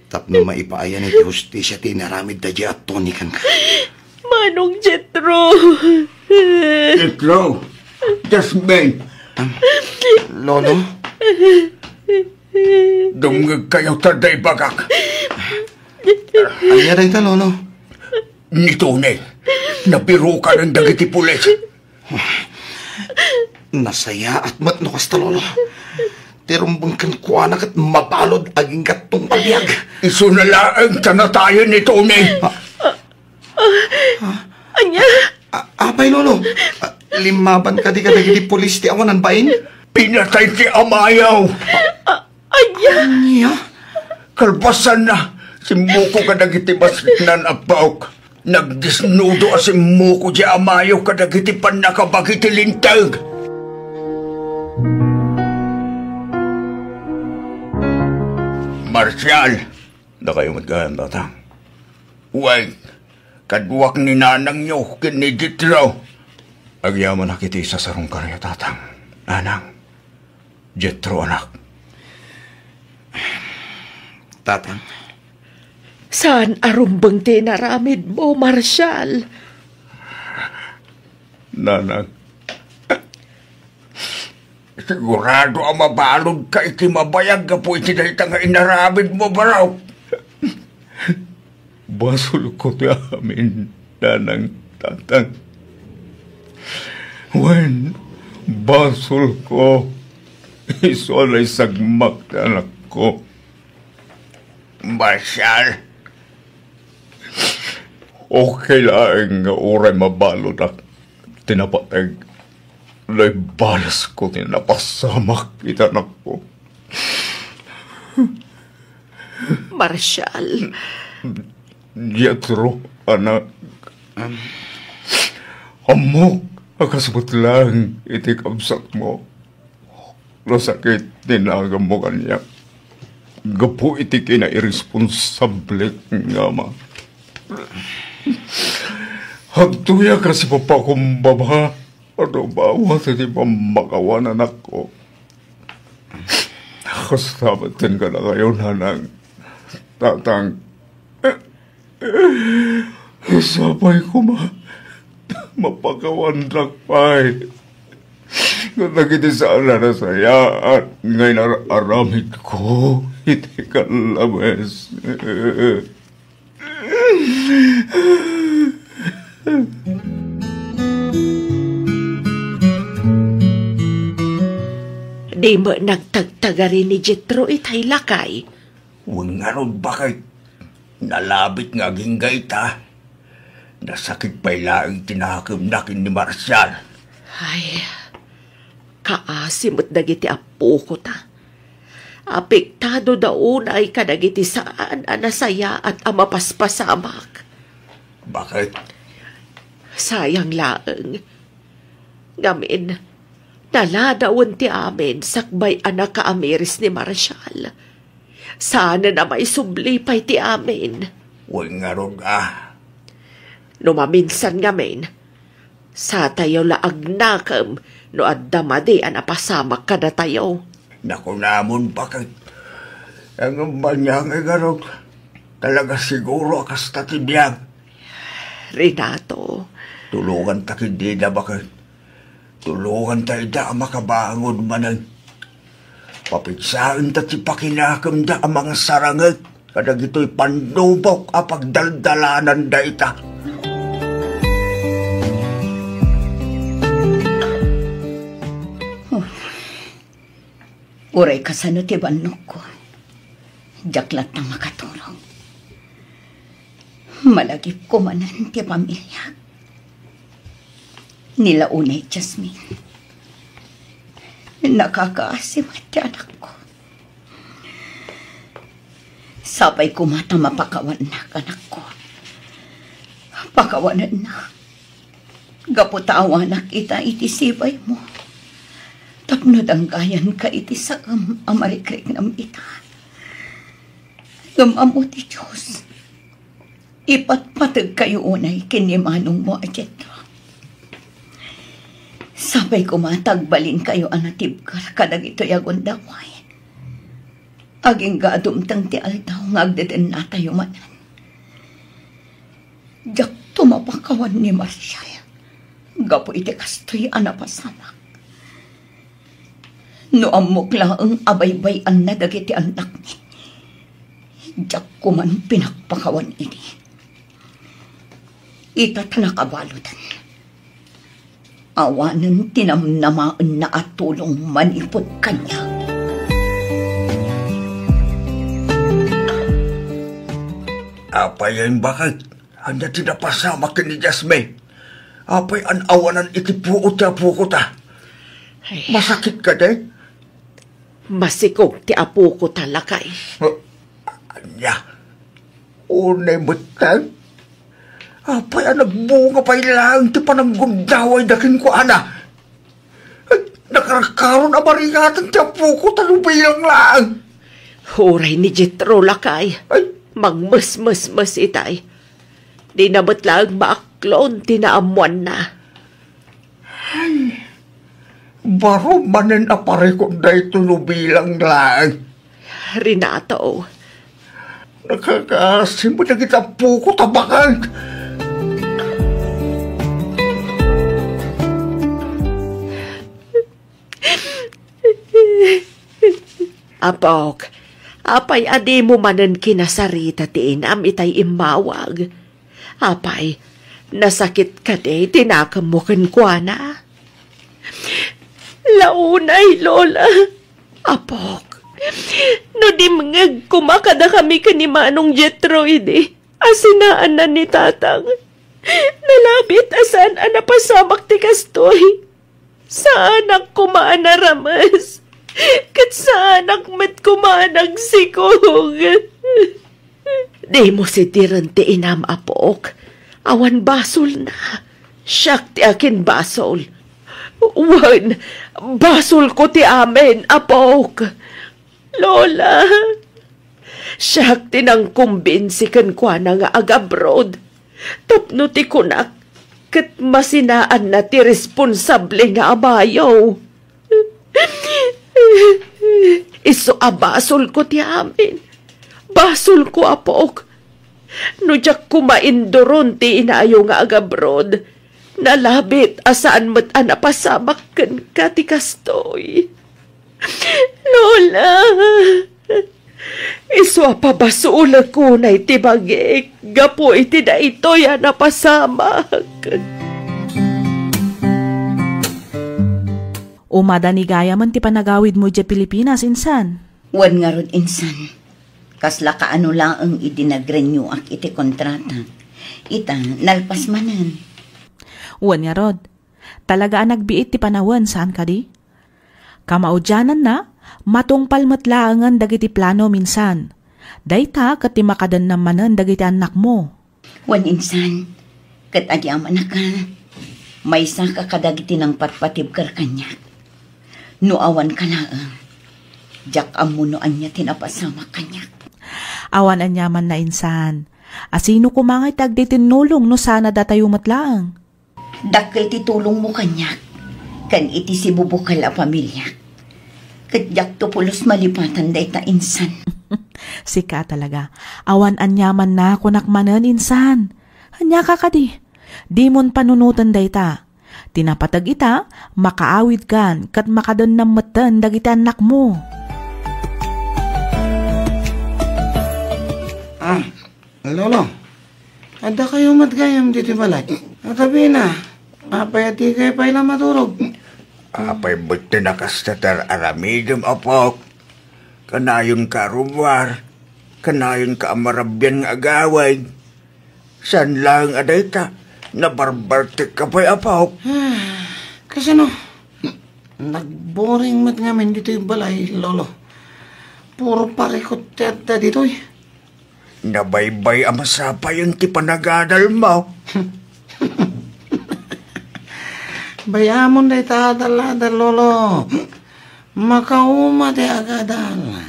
Tapno maipaayan iti hustisia ti inaramidda diay a Tony kenka. Manong Jetro. Jetro! Jasmine! Ah, Lolo? Dumngegkayo ta adda ibagak. Ania dayta, Lolo? Ni Tony, nabirukanen dagiti pulis. Nasayaat met no kasta, Lolo. Ti rumbeng kenkuana ket mabalud agingga tungpal biag. Isuna laeng ta natayen ni Tony. Ah, ah, ania? A-, apay, Lolo? Ah, limmaban kadi kadagiti pulis ti awanan bain? Pinatay ti amayo. Ah, ania? Ania? Kalpasanna, simmukok kadagiti bassit-an a baok. Nagdesnudo a simmukok diay amayo kadagiti pannakabagi ti linteg. Marcial, dakayo met gayam, Tatang. Wen, kaduak ni nanangyo ken ni Jetro. Agyamanak iti isasarungkayo, Tatang. Nanang, Jetro, anak. Tatang. Saan a rumbeng ti inaramidmo, Marcial. Nanang, sigurado a mabaludka iti mabayag gapu iti dayta nga inaramidmo, barok. Basolko ti amin, Nanang, Tatang. Wen, basolko. Isu a naisagmak ti anakko. Marcial, Okay laeng nga uray mabaludak ti napateg, no ibalusko ti napasamak iti anakko. Marshall. Jethro, anak. Ammok a kasbut laeng iti kabsatmo. Nasakit ti naganmo kaniak gapu iti kinairresponsable nga ama. Agtoyak a sipapakumbaba a rubawa iti pammakawan anakko. Kasta met ken kadakayo, nanang, tatang. Sapay koma, mapakawandak pay kadagiti saan a nasayaat nga inar-aramidko iti kallabes. Di met nagtagtagari ni Jetro itay, lakay. Wen ngarud, baket. Nalabit nga agingga ita. Nasakit pay laeng ti nakemna ken ni Marshall. Ay, kaasi met dagiti appokota. Apektado da unay kadagiti saan a nasayaat a mapaspasamak. Baket? Sayang laeng. Ngamin, naladawen ti amin sakbay a nakaamiris ni Marshall. Saanen a maisubli pay ti amin. Wen ngarud a. No maminsan ngamin, satayo la agnakem no adda madi a napasamak kadatayo. Nakunamon, baket. Ngem ania ngay ngarud, talaga siguro a kasta ti biag. Renato. Tulonganta ketdi ida, baket. Tulonganta ida a makabangon manen. Papigsaenta ti pakinakemda a mangsarangek kadagitoy pannubok a pagdaldalananda ita. Uray kasano ti bannogko, diak latta makaturog. Malagipko manen ti pamiliak. Ni la unay, Jasmine, nakakaasi met ti anakko. Sapay koma ta mapakawannak, anakko. Pakawanennak. Gapu ta awanak ita iti sibaymo tapno danggayanka iti saem a marikriknam ita. Ngem ammo ti Dios, ipatpategkayo unay ken ni manongmo a Jetro. Sapay koma ta agbalinkayo a natibker kadagitoy a gundaway. Agingga a dumteng ti aldaw nga agdedennatayo manen. Diakto mapakawan ni Marshall gapu iti kastoy a napasamak. No ammok laeng a baybay-anna dagiti annakmi, diak koman pinakpakawan idi. Ita ta nakabaludan. Awanen ti namnamaenna a tulong manipud kaniak. Apay, baket? Ania ti napasamak ken ni Jasmine? Apay, an-awanan iti puot ti apokota? Ay. Masakit kadi? Masikog ti apokota, lakay. Ania? Unay metten? Apay a nagbunga pay laeng ti pananggundawayda kenkuana? Ay, nakarkaron a marikatan ti apokota no bilang laeng. Uray ni Jetro, lakay. Ay. Mangmesmesmes itay. Dina met laeng maaklon ti naammoanna. Ay, baro manen a parikut daytoy no bilang laeng. Renato. Nakakasim dagiti apokota, baket. Apok, apay a dimo manen kinasarita ti inam itay immawag? Apay, nasakit kadi ti nakemmo kenkuana? La unay, Lola. Apok, no dimngeg koma kadakami ken ni Manong Jetro idi, a sinaanna ni Tatang. Nalabit a saan a napasamak ti kastoy. Saanak koma a narames, ket saanak met koma a nagsikog. Dimo sitiren ti inam, apok. Awan basolna. Siak ti akinbasol. Wen, basolko ti amin, apok. Lola, siak ti nangkumbinsi kenkuana nga agabroad tapno ti kunak ket masinaanna ti responsable nga amayo. Isu a basolko ti amin. Basolko, apok. No diak koma induron ti inayo nga agabroad, nalabit a saan met a napasamak kenka ti kastoy. Lola, isu a pabasolek unay ti bagik gapu iti daytoy a napasamak. Umadani gayamen ti panagawidmo idiay Pilipinas, insan? Wen ngarud, insan. Kasla kaano laeng idi nag-renewak iti kontratak. Ita, nalpas manen. Wen ngarud, talaga a nagbiit ti panawen, saan kadi? Kamaudiananna, matungpal met laengen dagiti plano, insan. Dayta ket ti makadennam manen dagiti annakmo. Wen, insan, ket adi amanaka, maysaka kadagiti nangpatpatibker kaniak. No awanka laeng, diak ammo no ania ti napasamak kaniak. Awan aniamanna, insan. A sino koma ngay ti agtitinnulong no saan a datayo met laeng? Dakkel ti tulongmo kaniak ken iti sibubukel a pamiliak. Ket diakto pulos malipatan dayta, insan. Sika talaga. Awan aniamanna, kunak manen, insan. Aniaka kadi? Dimon panunoten dayta. Ti napateg ita, makaawidkan ket makadennam metten dagiti annakmo. Ah, Lolo, addakayo met gayam ditoy balay. Akabina, apay a dikay pay la maturog? Apay met ti nakasta ti ar-aramidem, apok? Kanayonka a ruar, kanayonka a marabian nga agawid. Saan laeng a dayta, nabarbartekka pay, apok? Ah, kasano? Nagboring met ngamin ditoy balay, Lolo. Puro parikot ti adda ditoy. Nabaybay a masapayen ti panagadalmo. Bay-amon dayta adal-adal, Lolo. Makauma ti agadal.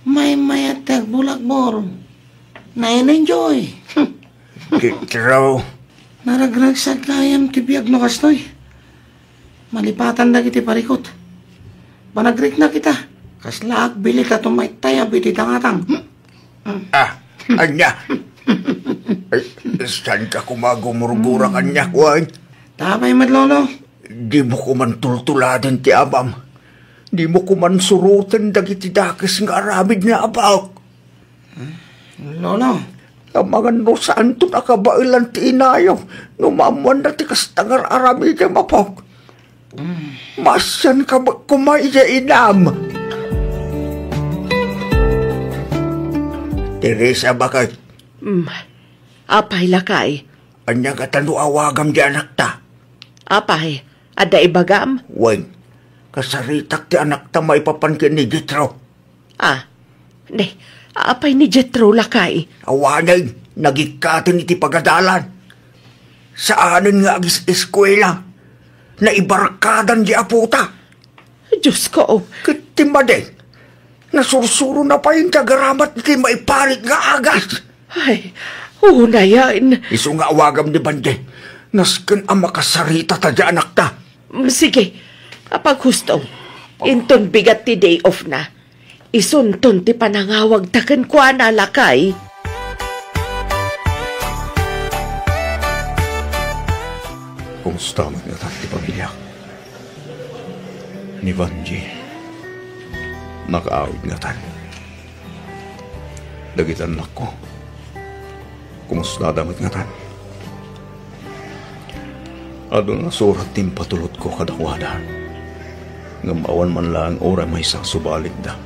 Maymayat ti agbulagbor. Naen-enjoy. Kitro. Naragragsak gayam ti biag no kastoy. Malipatan dagiti parikot. Panagriknak ita. Kasla agbilit a tumaytayab iti dangatang. Hmm? Hmm. Ah, ania? Ay, saan ka koma gumurgura kaniak, wen? Tapay met, Lolo. Dimo koman tultuladen ti amam. Dimo koman suroten dagiti dakes nga aramidna, apok. Lolo. Amangan no saanton a kabaelan ti inayo no maammoanna ti kasta nga ar-aramidem, apok. Maasianka met koma idiay inam. Teresa, baket. Mm. Apay, lakay? Ania ngata no awagam ti anakta? Apay, adda ibagam? Wen, kasaritak ti anakta maipapan ken ni Jetro. Ah, ne, apay ni Jetro, lakay? Awanen, nagikkaten iti pagadalan. Saanen nga agis-eskuela. Naibarkadan di apota. Diosko. Ket ti madi, nasursurona pay ti agaramat iti maiparit nga agas. Ay, unayen. Isu nga awagam ni Bande. Nasken a makasarita ta di anakta. Mm, sige, apaghusto. Inton bigat ti day off na, isunton ti panangawagta kenkuana, lakay. Kumusta met ngatan ti pamiliak? Ni Vanji, nakaawid ngatan. Dagiti annakko, kumustada met ngatan? Adu nasurat ti impatulodko kadakuada, ngem awan man laeng uray maysa a subalikda.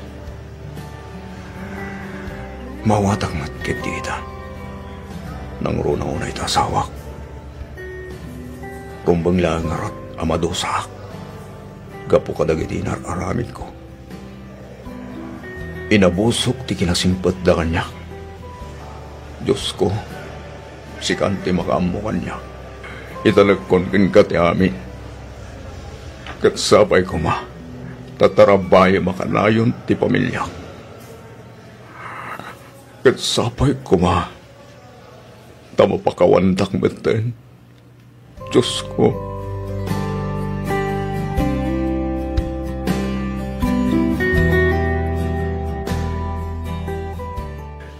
Maawatak met ketdi ita. Nangruna unay ta asawak. Rumbeng laeng ngarud a madusaak gapu kadagiti inar-aramidko. Inabusok ti kinasingpetda kaniak. Diosko, sikan ti makaammo kaniak. Italekkon kenka ti amin. Ket sapay koma ta tarabayem a kanayon ti pamiliak. Ket sapay koma ta mapakawandak metten, Diosko.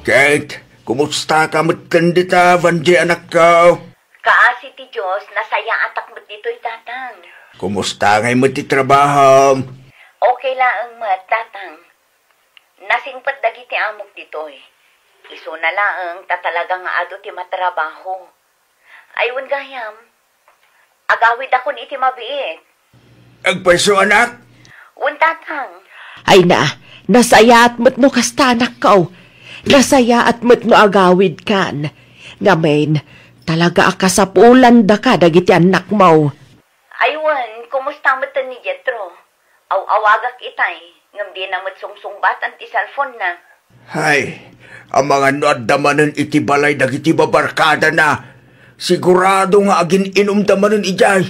Kate, kumustaka metten dita, Vanjie, anakko? Kaasi ti Dios, nasayaatak met ditoy, Tatang. Kumusta ngay met ti trabahom? Okay laeng met, Tatang. Nasingpet dagiti amok ditoy. Isuna laeng ta talaga nga adu ti matrabaho. Ay, wen gayam, agawidakon iti mabiit. Agpayso, anak? Wen, Tatang. Ay na, nasayaat met no kasta, anakko. Nasayaat met no agawidkan. Ngamin, talaga a kasapulandaka dagiti annakmo. Ay, wen, kumusta metten ni Jetro? Aw-awagak itay, ngem dina met sungsungbatan ti cellphone-na. Hay, amangan no adda manen iti balay dagiti babarkadana. Sigurado nga agin-inumda manen idiay.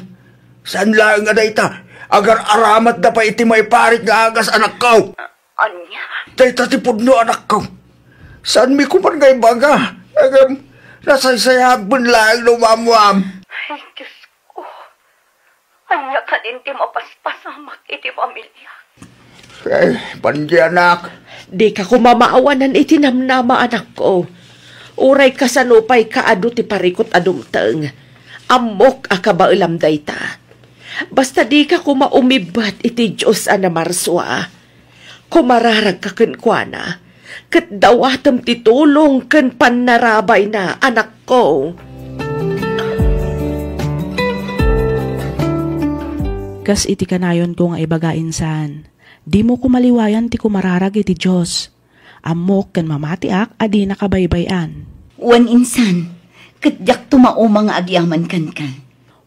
Saan laeng a dayta, agar-aramatda pay iti maiparit nga agas, anakko. A-, ania? Dayta ti pudno, anakko. Saanmi koman nga ibaga? Ngem, nasaysayaat met laeng no umammoam. Ay, Diosko. Ania kadin ti mapaspasamak iti pamiliak? Eh, Vanjie, anak. Dika koma maawanan iti namnama, anakko. Uray kasano pay kaadu ti parikut a dumteng, ammok a kabaelam dayta. Basta dika koma umibbet iti Dios a namarsua. Kumararagka kenkuana, ket dawatem ti tulong ken pannarabayna, anakko. Kas iti kanayonko nga ibaga, insan, dimo koma liwayan ti kumararag iti Dios. Ammok ken mamatiak a dinaka baybay-an. Wen, insan, ket diakto mauma nga agyaman kenka.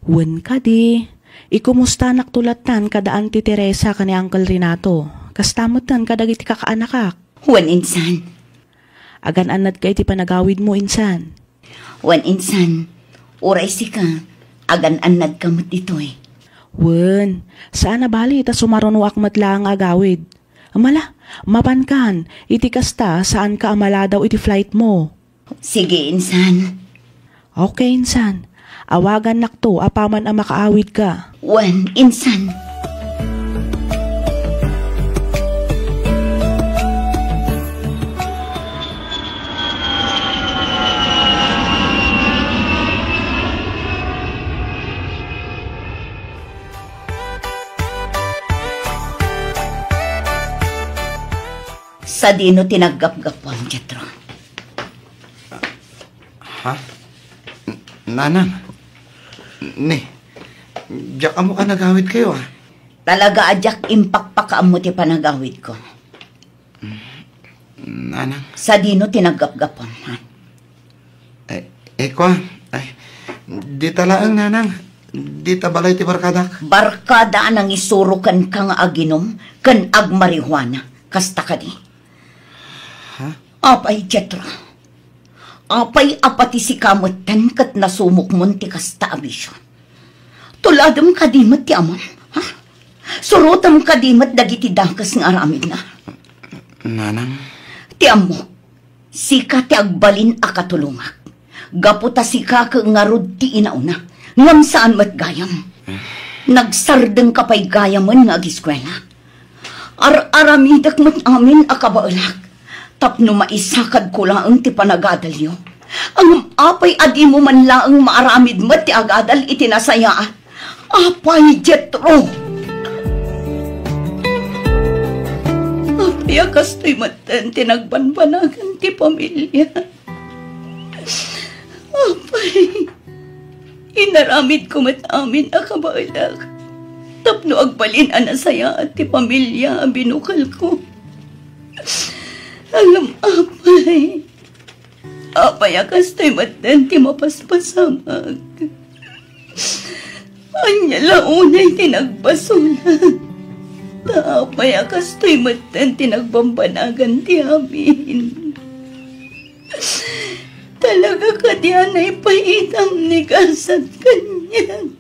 Wen kadi, ikumustanakto lattan kada Auntie Teresa ken ni Uncle Renato, kasta metten kadagiti kakaanakak. Wen, insan. Agan-annadka iti panagawidmo, insan. Wen, insan, uray sika, agan-annadka met ditoy. Wen, saan a bali ta sumarunoak met laeng nga agawid. Mala, mapankan, iti kasta, saanka a maladaw iti flightmo. Sige, insan. Okay, insan. Awagannakto apaman a makaawidka. Wen, insan. Sadino ti naggapgapuam, Jetro? Ha? N-, Nanang? Ni, diak ammo a nagawidkayo, a? Talaga a diak impakpakaammo ti panagawidko. Nanang? Sadino ti naggapgapuam, ha? Eh, eh, kua, ay, dita laeng, Nanang. Dita balay ti barkadak. Barkada a nangisuro kenka nga aginum ken agmarihuana. Kasta kadi? Ha? Apay, Jetro? Apay a pati sika metten ket nasumokmon ti kasta a bisio? Tuladem kadi met ti amam, ha? Surotem kadi met dagiti dakes nga aramidna? Nanang. Ti ammok, sika ti agbalin a katulongak. Gapu ta sika ket ngarud ti inauna, ngem saan met gayam. Nagsardengka pay gayamen nga agiskuela. Ar-aramidek met amin a kabaelak tapno maisakadko laeng ti panagadalyo. Ngem apay a dimo man laeng maaramid met ti agadal iti nasayaat? Apay, Jetro! Apay a kastoy metten ti nagbanbanagan ti pamilya? Apay, inaramidko met amin a kabaelak tapno agbalin a nasayaat ti pamilya a binukelko. Ngem, apay, Apay a kastoy metten ti mapaspasamak? Ania la unay ti nagbasolak? Ta apay a kastoy metten ti nagbambanagan ti amin? Talaga kadi a naipayitam ni gasat kaniak?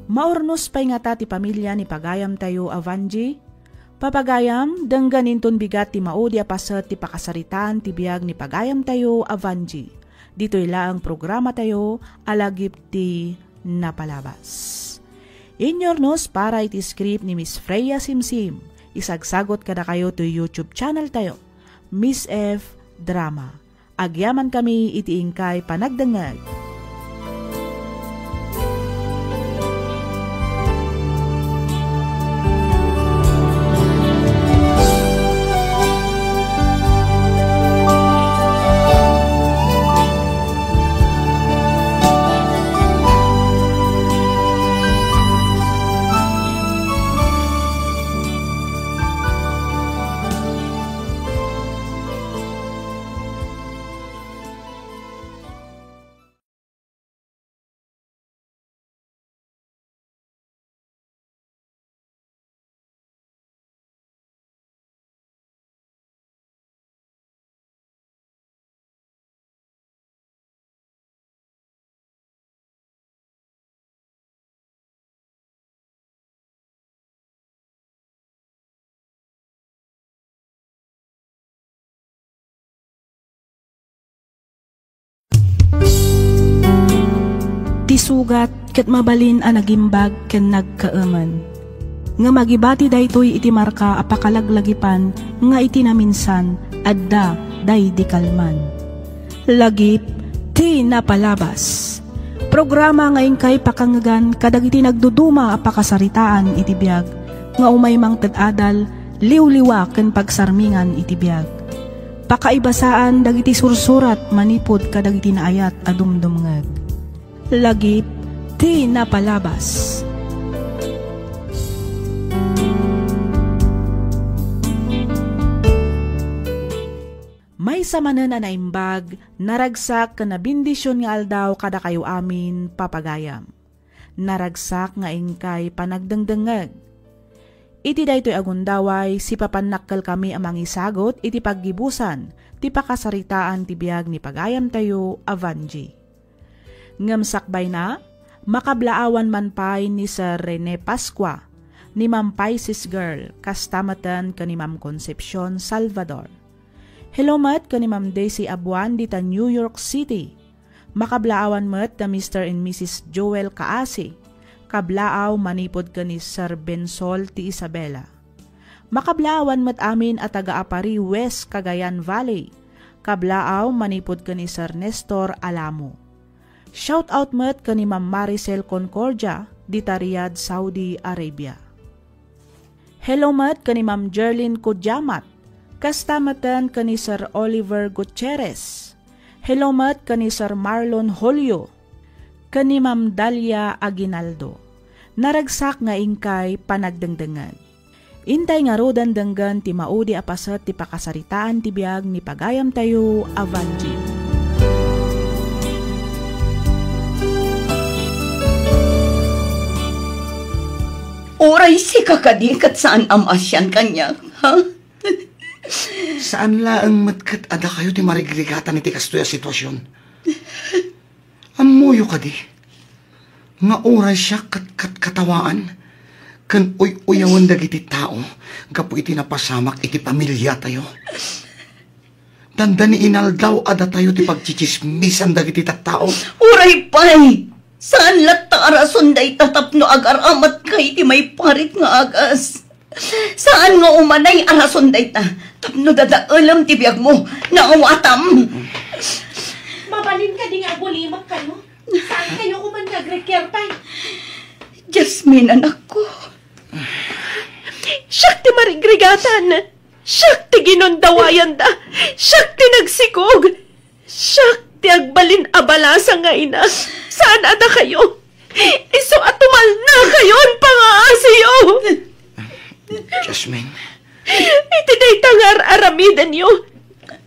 Maurnos pay ngata ti pamilia ni pagayamtayo a Vangie? Papagayam, denggen inton bigat ti maudi a paset ti pakasaritaan ti biag ni pagayamtayo a Vangie. Ditoy laeng programatayo a Lagip ti Napalabas. Inyurnos para iti script ni Miss Freya Simsim, isagsagot kadakayo toy YouTube channel tayo, Miss F Drama. Agyamankami iti inkay panagdengngeg. Ti sugat ket mabalin a nagimbag ken nagkaemen. Ngem agibati daytoy iti marka a pakalaglagipan nga iti naminsan, adda daydi kalman. Lagip ti Napalabas. Programa nga inkay pakangngegan kadagiti nagduduma a pakasaritaan iti biag nga umay mangted adal, liwliwa ken pagsarmingan iti biag. Pakaibasaan dagiti sursurat manipud kadagiti naayat a dumdumngeg. Lagip ti Napalabas. Maysa manen a naimbag, naragsak ken nabendision nga aldaw kadakayo amin, papagayam. Naragsak nga inkay panagdengdengngeg. Iti daytoy a gundaway, sipapannakkelkami a mangisagut iti paggibusan ti pakasaritaan ti biag ni pagayamtayo a Vangie. Ngem sakbayna, makablaawan man pay ni Sir Rene Pascua, ni Ma'am Pisces Girl, kasta meten ken ni Ma'am Concepcion Salvador. Hello met ken ni Ma'am Daisy Abuan dita New York City. Makablaawan met da Mister and Missus Joel Kaasi, kablaaw manipud ken ni Sir Bensol ti Isabela. Makablaawan met amin a taga-Aparri West, Cagayan Valley, kablaaw manipud ken ni Sir Nestor Alamo. Shout out met ken ni Ma'am Maricel Concordia dita Riyadh, Saudi Arabia. Hello met ken ni Ma'am Jerlyn Kudiamat, kasta meten ken ni Sir Oliver Gutierrez. Hello met ken ni Sir Marlon Julio, ken ni Ma'am Dalia Aguinaldo. Naragsak nga inkay panagdengdengngeg. Intay ngaruden denggen ti maudi a paset ti pakasaritaan ti biag ni pagayamtayo a Vangie. Uray sika kadi ket saan a maasian kaniak, ha? Saan laeng met ket a dakayo ti marigrigatan iti kastoy a situasion. Ammoyo kadi nga uray siak ket katkatawaan ken uy-uyawen dagiti tao gapu iti napasamak iti pamiliatayo. Dandani inaldaw a datayo ti pagtsitsismisan dagiti tattao. Uray pay! Saan latta a rason dayta tapno agar-amatka iti maiparit nga agas. Saan nga umanay a rason dayta tapno dadaelem ti biagmo. Naawatam! Mabalin kadi nga agulimek kayo? Saan kayo koma nga agrikier pay? Jasmine, anakko. Siak ti marigrigatan. Siak ti ginundawayanda. Siak ti nagsikog. Siak ti agbalin a balasa nga ina. Saan a dakayo? Isu a tumalnakayon pangaasiyo. Jasmine. Iti dayta nga ar-aramidenyo,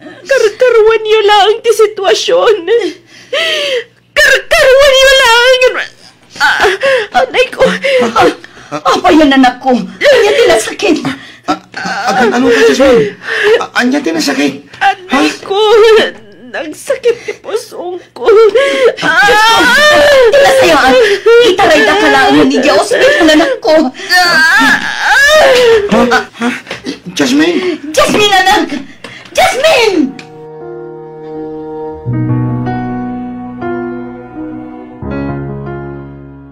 karkaruanyo laeng ti situasion. Karkaruanyo laeng. Ah, anay ko. Ah, apayan, anakko. Ania ti nasakit? Ah, ah, agan-ano ka, Jasmine? Ah, ania ti nasakit? Ha? Anay ko. Nagsakit ti pusongko. Diyos ko! Ah! Ti nasayaan! Itarayda ka laeng ni Dios, iti anakko. Ah! Ha? Ha? Jasmine? Jasmine, anak! Jasmine!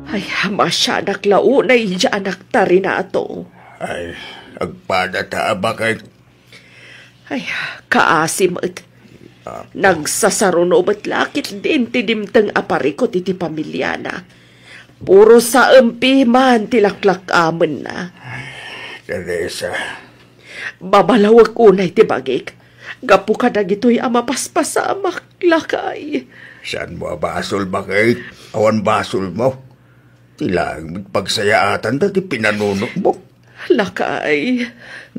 Ay, masianak la unay idiay anakta, Renato. Ay, agpada ta a baket. Ay, kaasi met. Ah. Nagsasaruno met la ketdin ti dimteng a parikut iti pamiliana. Puro saem piman ti laklak-amenna. Teresa. Babalawek unay ti bagik gapu kadagitoy a mapaspasamak, lakay. Saanmo a basol, baket? Awan basolmo. Ti laeng met pagsayaatanda ti pinanunotmo. Lakay.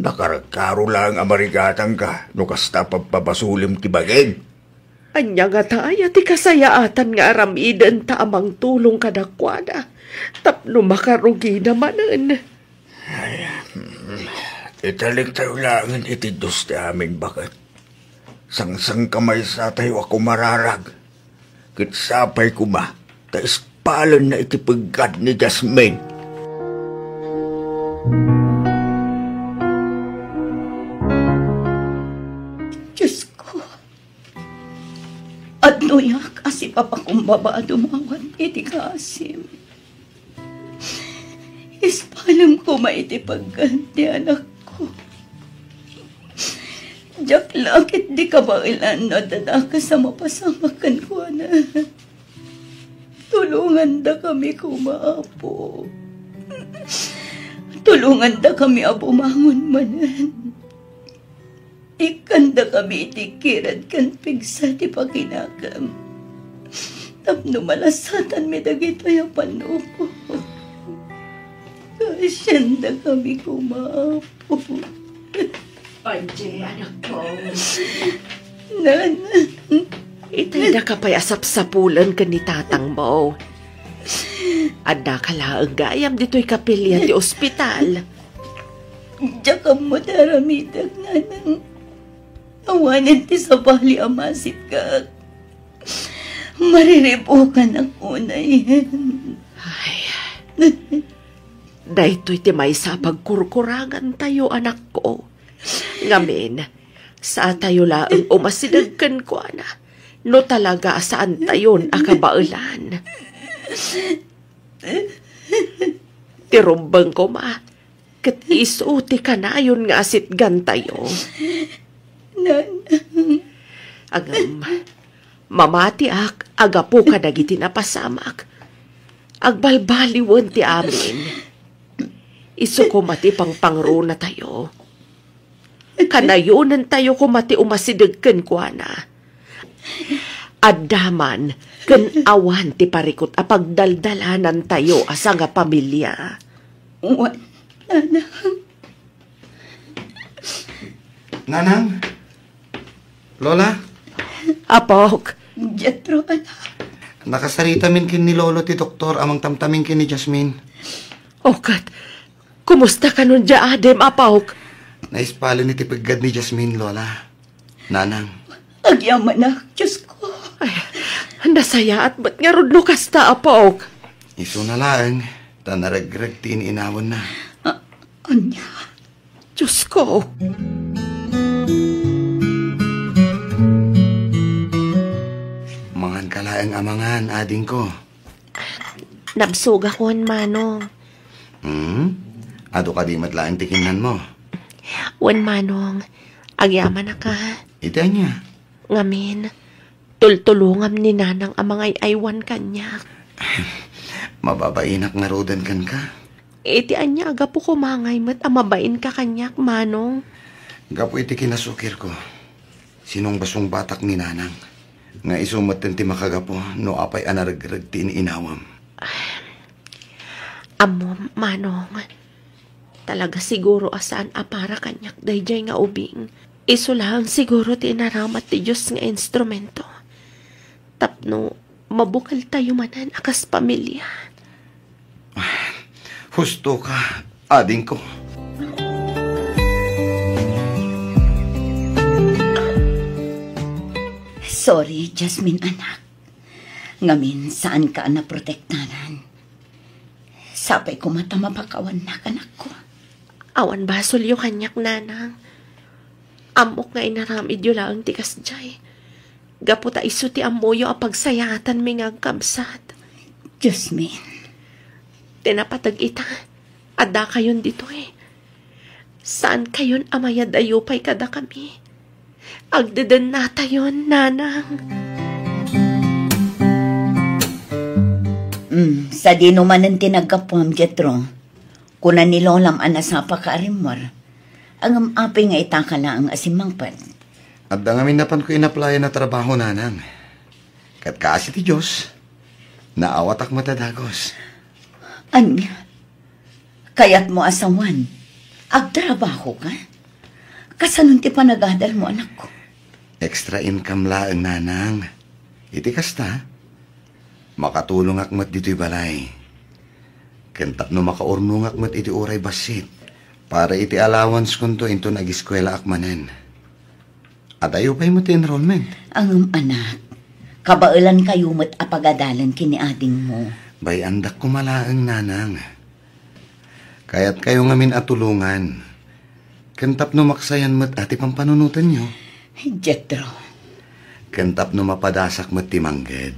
Nakarkaro laeng a marigatangka no kasta pagpabasolem ti bagim. Ania ngata aya ti kasayaatan nga aramidenta a mangtulong kadakuada tapno makarugida manen? Ay, mm, italiktayo laengen iti Dios ti amin, baket. Sangsangkamaysatayo a kumararag. Ket sapay koma ta ispalenna iti peggad ni Jasmine. Diosko, adnoyak a sipapakumbaba a dumawat iti kaasim. Ispalem koma iti peggad ti anakko. Diak la ketdi kabaelan no adda dakes a mapasamak kenkuana. Tulongandakami koma, Apo. Tulongandakami a bumangon manen. Ikkandakami iti kirad ken pigsa ti pakinakem tapno malasatanmi dagitoy a pannuko. Kaasiandakami koma, Apo. Angie, anakko. Nana. Itay daka pay a sapsapulen ken ni tatangmo. Addaka laeng gayam ditoy kapilya ti ospital. Diak ammo ti aramidek, nanang. Awanen ti sabali a masikkak. Mariribukanak unay. Ay, daytoy ti maysa a pagkurkurangantayo, anakko. Ngamin, saatayo laeng umasideg kenkuana no talaga a saantayon a kabaelan. Ti rumbeng koma, ket isu ti kanayon nga asitgantayo. Nanang. Ngem, mamatiak a gapu kadagiti napasamak. Agbalbaliwen ti amin. Isu koma ti pangpangrunatayo. Kanayonentayo koma ti umasideg kenkuana. Adda man ken awan ti parikut a pagdaldalanantayo a sangapamilia. Wen, nanang. Nanang? Lola? Apok. Jethro, anak. Nakasaritamin ken ni Lolo ti doktor a mangtamtamin ken ni Jasmine. O ket, kumusta kanon dia adim, apok? Naispalen iti peggad ni Jasmine, Lola. Nanang. Agyamanak, Diosko. Ay, nasayaat met ngarud no kasta, apok. Isuna laeng, ta naregreg ti in-inawenna. A-, ania? Diosko. Manganka laeng a mangan, adingko. Nabsogak wen, Manong. Hmm? Adu kadi met laeng ti kinnanmo? Wen, Manong. Agyamanak a. Iti ania? Ngamin, tultulongam ni Nanang a mangay-aywan kaniak. Mababainak ngaruden kenka. Iti ania a gapu koma ngay met a mabainka kaniak, Manong? Gapu iti kinasukirko, sinungbasungbatak ni Nanang. Nga isu metten ti makagapu no apay a naregreg ti in-inawem. Ammom, Manong, talaga siguro a saan a para kaniak daydiay nga ubing. Isu laeng siguro ti inaramat ti Dios nga instrumento tapno mabukeltayo manen a kas pamilia. Husto ka, adingko. Sorry, Jasmine, anak. Ngamin, saanka a naprotektaran. Sapay koma ta mapakawannak, anakko. Awan basolyo kaniak, Nanang. Ammok nga inaramidyo laeng ti kasdiay. Gapu ta isu ti ammoyo a pagsayaatanmi nga agkabsat. Jasmine. Ti napateg ita, addakayon ditoy. Saankayon a mayad-ayo pay kadakami. Agdedennatayon, Nanang. Mm, sadino manen ti naggapuam, Jetro? Kuna ni Lolam a nasapaka a rimmuar. Ngem apay nga itaka laeng a simmangpet? Adda ngamin napanko inaplayan a trabaho, Nanang. Ket kaasi ti Dios, naawatak met a dagus. Ania? Kayatmo a sawen, agtrabahoka? Kasanon ti panagadalmo, anakko? Extra income laeng, Nanang. Iti kasta, makatulongak met ditoy balay. Ken tapno makaurnongak met iti uray bassit, para iti allowance-konto inton agiskuelaak manen. Adayo pay met ti enrollment. Ngem, anak, kabaelankayo met a pagadalen ken ni adingmo. Bay-andak koma laeng, Nanang. Kayatkayo ngamin a tulongan. Ken tapno maksayan met a ti pampanunotenyo. Jetro. Ken tapno mapadasak met ti mangged.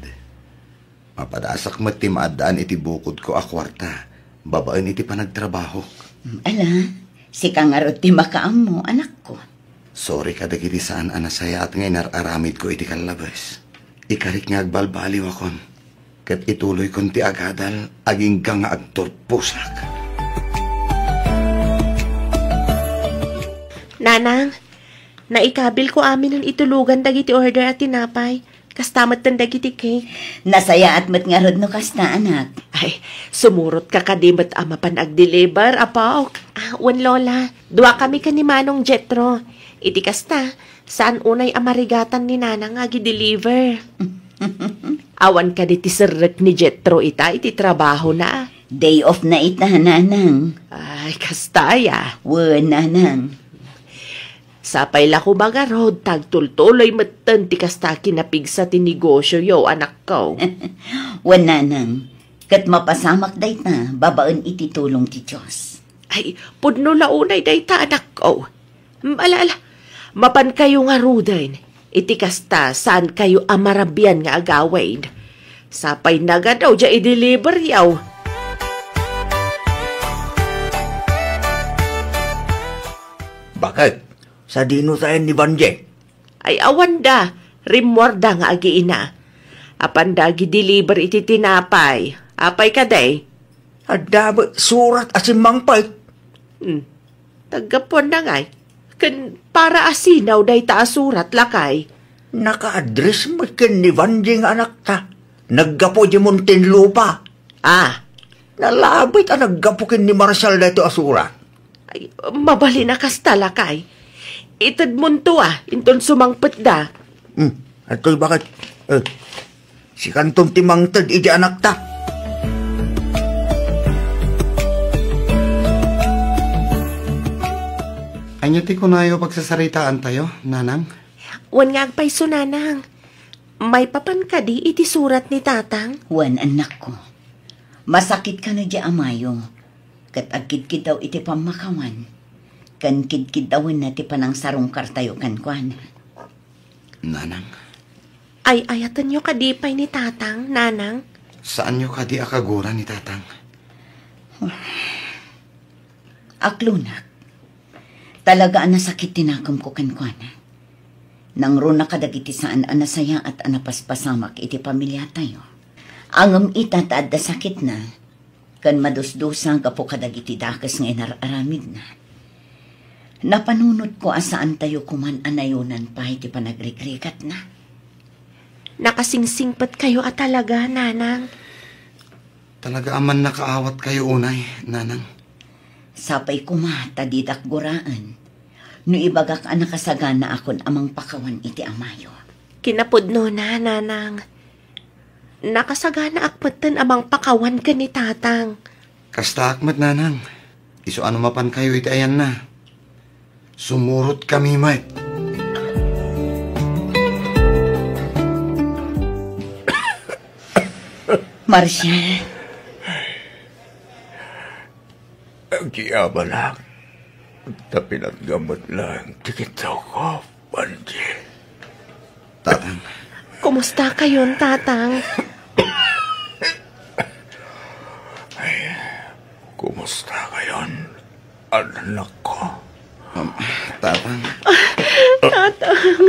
Mapadasak met ti maaddaan iti bukodko a kuarta babaen iti panagtrabahok. Mm, ala, sika ngarud ti makaammo, anakko. Sorry kadagiti saan a nasayaat nga inar-aramidko iti kallabes. Ikarik nga agbalbaliwakon, ket ituloykon ti agadal agingga nga agturposak. Nanang, naikabilko aminen itulogan dagiti order a tinapay. Kasta metten dagiti cake. Nasayaat met ngarud no kasta, anak. Ay, sumurotka kadi met a mapan agdeliver, Apok? Ah, wen, Lola. Duakami ken ni Manong Jetro. Iti kasta, saan unay a marigatan ni Nanang nga agideliver. Awan kadi ti serrek ni Jetro ita iti trabahona? Day off na ita, Nanang. Ay, kasta aya. Wen, Nanang. Sapay la koma ngarud ta agtultuloy metten ti kasta a kinapigsa ti negosioyo, anakko. Wen, Nanang, ket mapasamak dayta babaen iti tulong ti Dios. Ay, pudno la unay dayta, anakko. Mm, ala, ala, mapankayo ngaruden. Iti kasta, saankayo a marabian nga agawid. Sapay nagadaw diay i-deliveryo. Bakit? Sadino tayen ni Banje? Ay, awanda. Rimmuarda nga agiina. Apanda agi-deliver iti tinapay. Apay kadi? Adda met surat a simmangpet. Hmm. Naggapuanda ngay. Ken para a sinaw dayta a surat, lakay? Naka-address met ken ni Banje nga anakta. Naggapu idiay Muntinlupa. Ah. Nalabit a naggapu ken ni Marshall daytoy a surat. Ay, mabalin a kasta, lakay. Itedmonto, ah, inton sumangpetda. Hmm, adtoy bakit? Eh, sikanton ti mangted iti anakta. Ania ti kunayo pagsasaritaantayo, Nanang? Wen nga agpayso, Nanang. Maipapan kadi iti surat ni Tatang? Wen, annakko. Masakit kano di amayo, ket agkidkiddaw iti pammakawan, ken kidkiddawenna ti panangsarungkartayo kenkuana. Nanang. Ay-ayatenyo kadi pay ni Tatang, Nanang? Saanyo kadi a kagura ni Tatang? Aklonak, talaga a nasakit ti nakemko kenkuana. Nangruna kadagiti saan a nasayaat a napaspasamak iti pamiliatayo. Ngem ita ta adda sakitna, ken madusdusa gapu kadagiti dakes nga inar-aramidna. Napanunotko a saantayo koman a nayonan pay ti panagrigrigatna. Nakasingsingpetkayo a talaga, Nanang. Talaga a mannakaawatkayo unay, Nanang. Sapay koma ta didak guraen no ibagak a nakasaganaakon a mangpakawan iti amayo. Kinapudnona, Nanang. Nakasaganaak metten a mangpakawan ken ni Tatang. Kastaak met, Nanang. Isu a no mapankayo iti ayanna, sumurotkami met. Marshall. Agyamanak, ta pinatgam met laeng ti kittawko, Banji. Tatang. Kumustakayon, Tatang? Ay, kumustakayon, anakko? Um, Tatang. Tatang.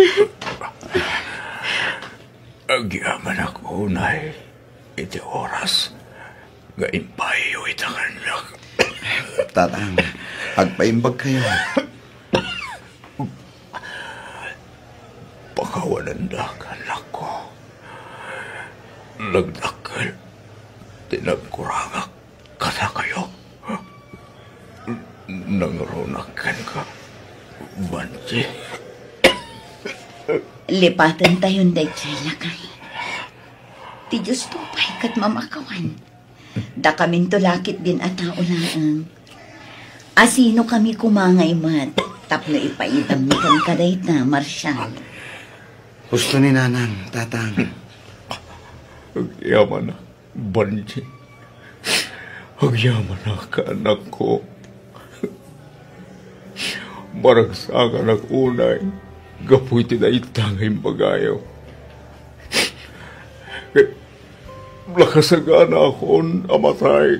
Agyamanak unay iti oras nga impaayyo ita kaniak. Tatang, agpaimbagkayo. Pakawanendak, anakko. Nagdakkel ti nagkurangak kadakayo. Nangruna kenka, Banji. Lipatentayon daytoy, lakay. Ti Diosto pay ket mamakawan. Dakaminto la ketdin a tao laeng. Asinokami koma ngay met tapno ipaidammi kenka dayta, Marshall? Husto ni Nanang, Tatang. Agyamanak, Banji. Agyamanak, anakko. Maragsakanak unay gapu iti dayta nga imbagayo. Ket nakasaganaakon a matay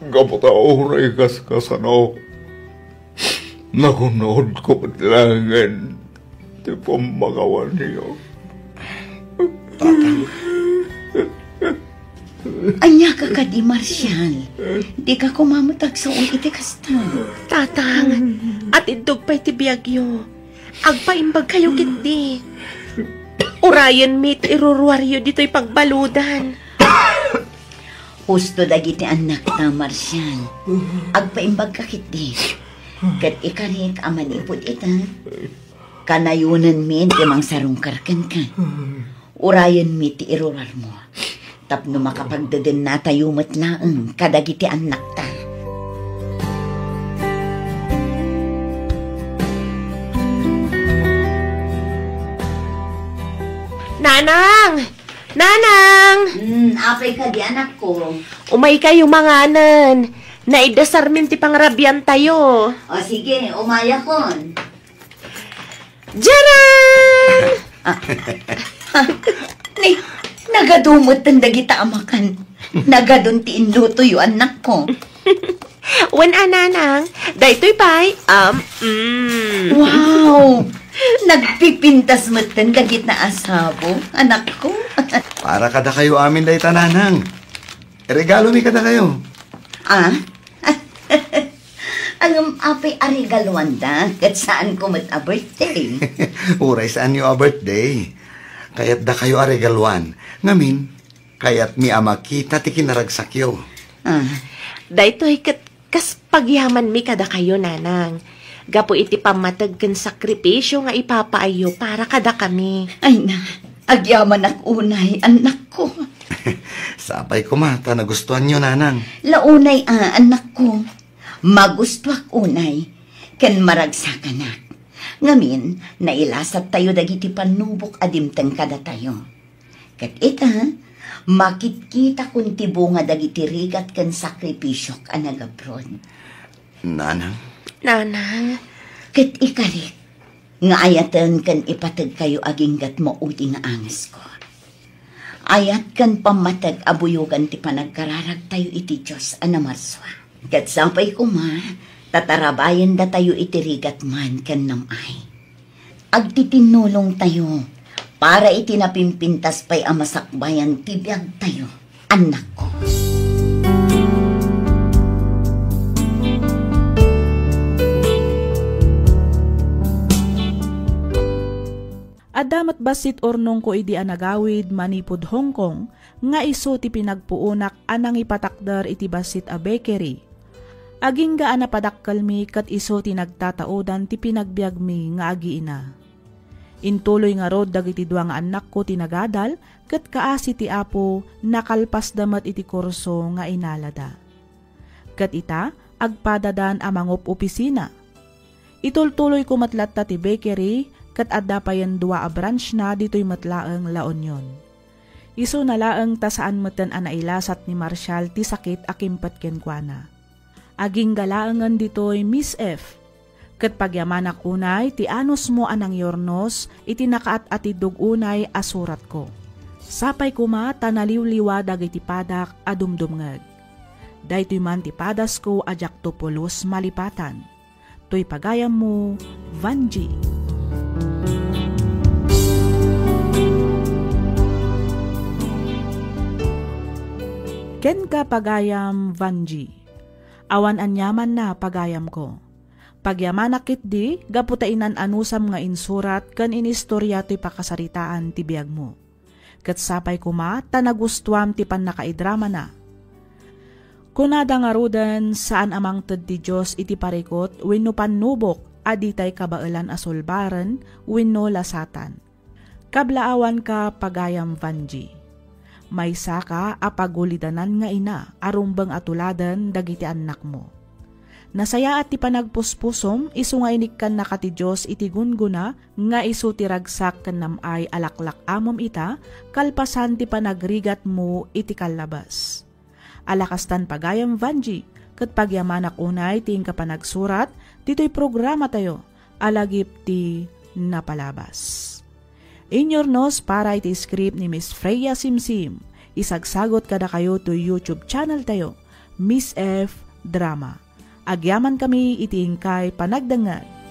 gapu ta uray kaskasano, nagun-odko met laengen ti pammakawanyo. Tatang. Ania ka kadi, Marshall? Dika koma met agsuot iti kasta. Tatang, atiddog pay ti biagyo. Agpaimbagkayo ketdi. Urayenmi ti iruruaryo ditoy pagbaludan. Husto dagiti annakta, Marshall. Agpaimbagka ketdi. Ket ikarik a manipud ita, kanayonenmi ti mangsarungkar kenka. Urayenmi ti iruruarmo tapno makapagdedennatayo met laeng kadagiti annakta. Nanang! Nanang! Hmm, apay kadi, anakko? Umaykayo manganen. Naidasarmin ti pangrabiantayo. O, sige, umayakon. Jaran! Ah, ah, ni, nagadu metten dagita a makan. Nagadun ti inlutoyo, annakko. Wen a, Nanang, daytoy pay, um, mm. Wow! Nagpipintas metten dagita a sabo, anakko. Para kadakayo amin dayta, Nanang. Regalomi kadakayo. Ah? Ngem apay a regaluanda, ket saanko met a birthday. Uray saanyo a birthday, kayatdakayo a regaluan. Ngamin, kayatmi a makita ti kinaragsakyo. Ah. Daytoy ket kas pagyamanmi kadakayo, Nanang, gapu iti pammateg ken sakripisio nga ipapaayyo para kadakami. Ay na, agyamanak unay, annakko. Sapay koma ta nagustuanyo, Nanang. La unay a, annakko. Magustuak unay, ken maragsakanak. Ngamin, nailasattayo dagiti pannubok a dimteng kadatayo. Ket ita, makitkitakon ti bunga dagiti rigat ken sakripisiok a nagabrod. Nanang? Nanang? Ket ikarik, nga ayaten ken ipategkayo aginggat maudi nga angesko. Ayat ken pammateg a buyogan ti panagkararagtayo iti Dios a namarsua. Ket sapay koma, ta tarabayendatayo iti rigat man ken nam-ay. Agtitinnulongtayo para iti napimpintas pay a masakbayan ti biagtayo, annakko. Adda met bassit urnongko idi a nagawid manipud Hong Kong nga isu ti pinagpuonak a nangipatakder iti bassit a bakery. Agingga a napadakkelmi ket isu ti nagtataudan ti pinagbiagmi nga agiina. Intuloy ngarud dagiti dua nga annakko ti nagadal ket kaasi ti Apo, nakalpasda met iti kurso nga inalada. Ket ita, agpadadan a mangup-opisina. Itultuloyko met latta ti bakery ket adda payen dua a branch na ditoy met laeng La Union. Isuna laeng ta saan meten a nailasat ni Marshall ti sakit a kimpet kenkuana. Agingga laengen ditoy, Miss F. Ket pagyamanak unay ti anusmo a nangyurnos iti nakaat-atidog unay a suratko. Sapay koma ta naliwliwa dagiti padak a dumdumngeg. Daytoy man ti padasko a diakto pulos malipatan. Toy pagayammo, Vanji. Kenka, pagayam Vanji. Awan aniamanna, pagayamko. Pagyamanak ketdi gapu ta inan-anusam nga insurat ken inistoria toy pakasaritaan ti biagmo. Ket sapay koma ta nagustuam ti pannakaidramana. Kunada ngaruden, saan a mangted ti Dios iti parikut wenno pannubok a ditay kabaelan a sulbaren wenno lasatan. Kablaawanka, pagayam Vanji. Maysaka a pagulidanan nga ina a rumbeng a tuladen dagiti annakmo. Nasayaat ti panagpuspusom isu nga inikkannaka ti Dios iti gunggona nga isu ti ragsak ken nam-ay a laklak-amem ita kalpasan ti panagrigatmo iti kallabas. Ala kastan, pagayam Vanji, ket pagyamanak unay ti inka panagsurat ditoy programatayo a lagip ti napalabas. Inyurnos para iti script ni Miss Freya Simsim. Isagsagot kadakayo toy YouTube channel tayo, Miss F Drama. Agyamankami iti inkay panagdengngeg.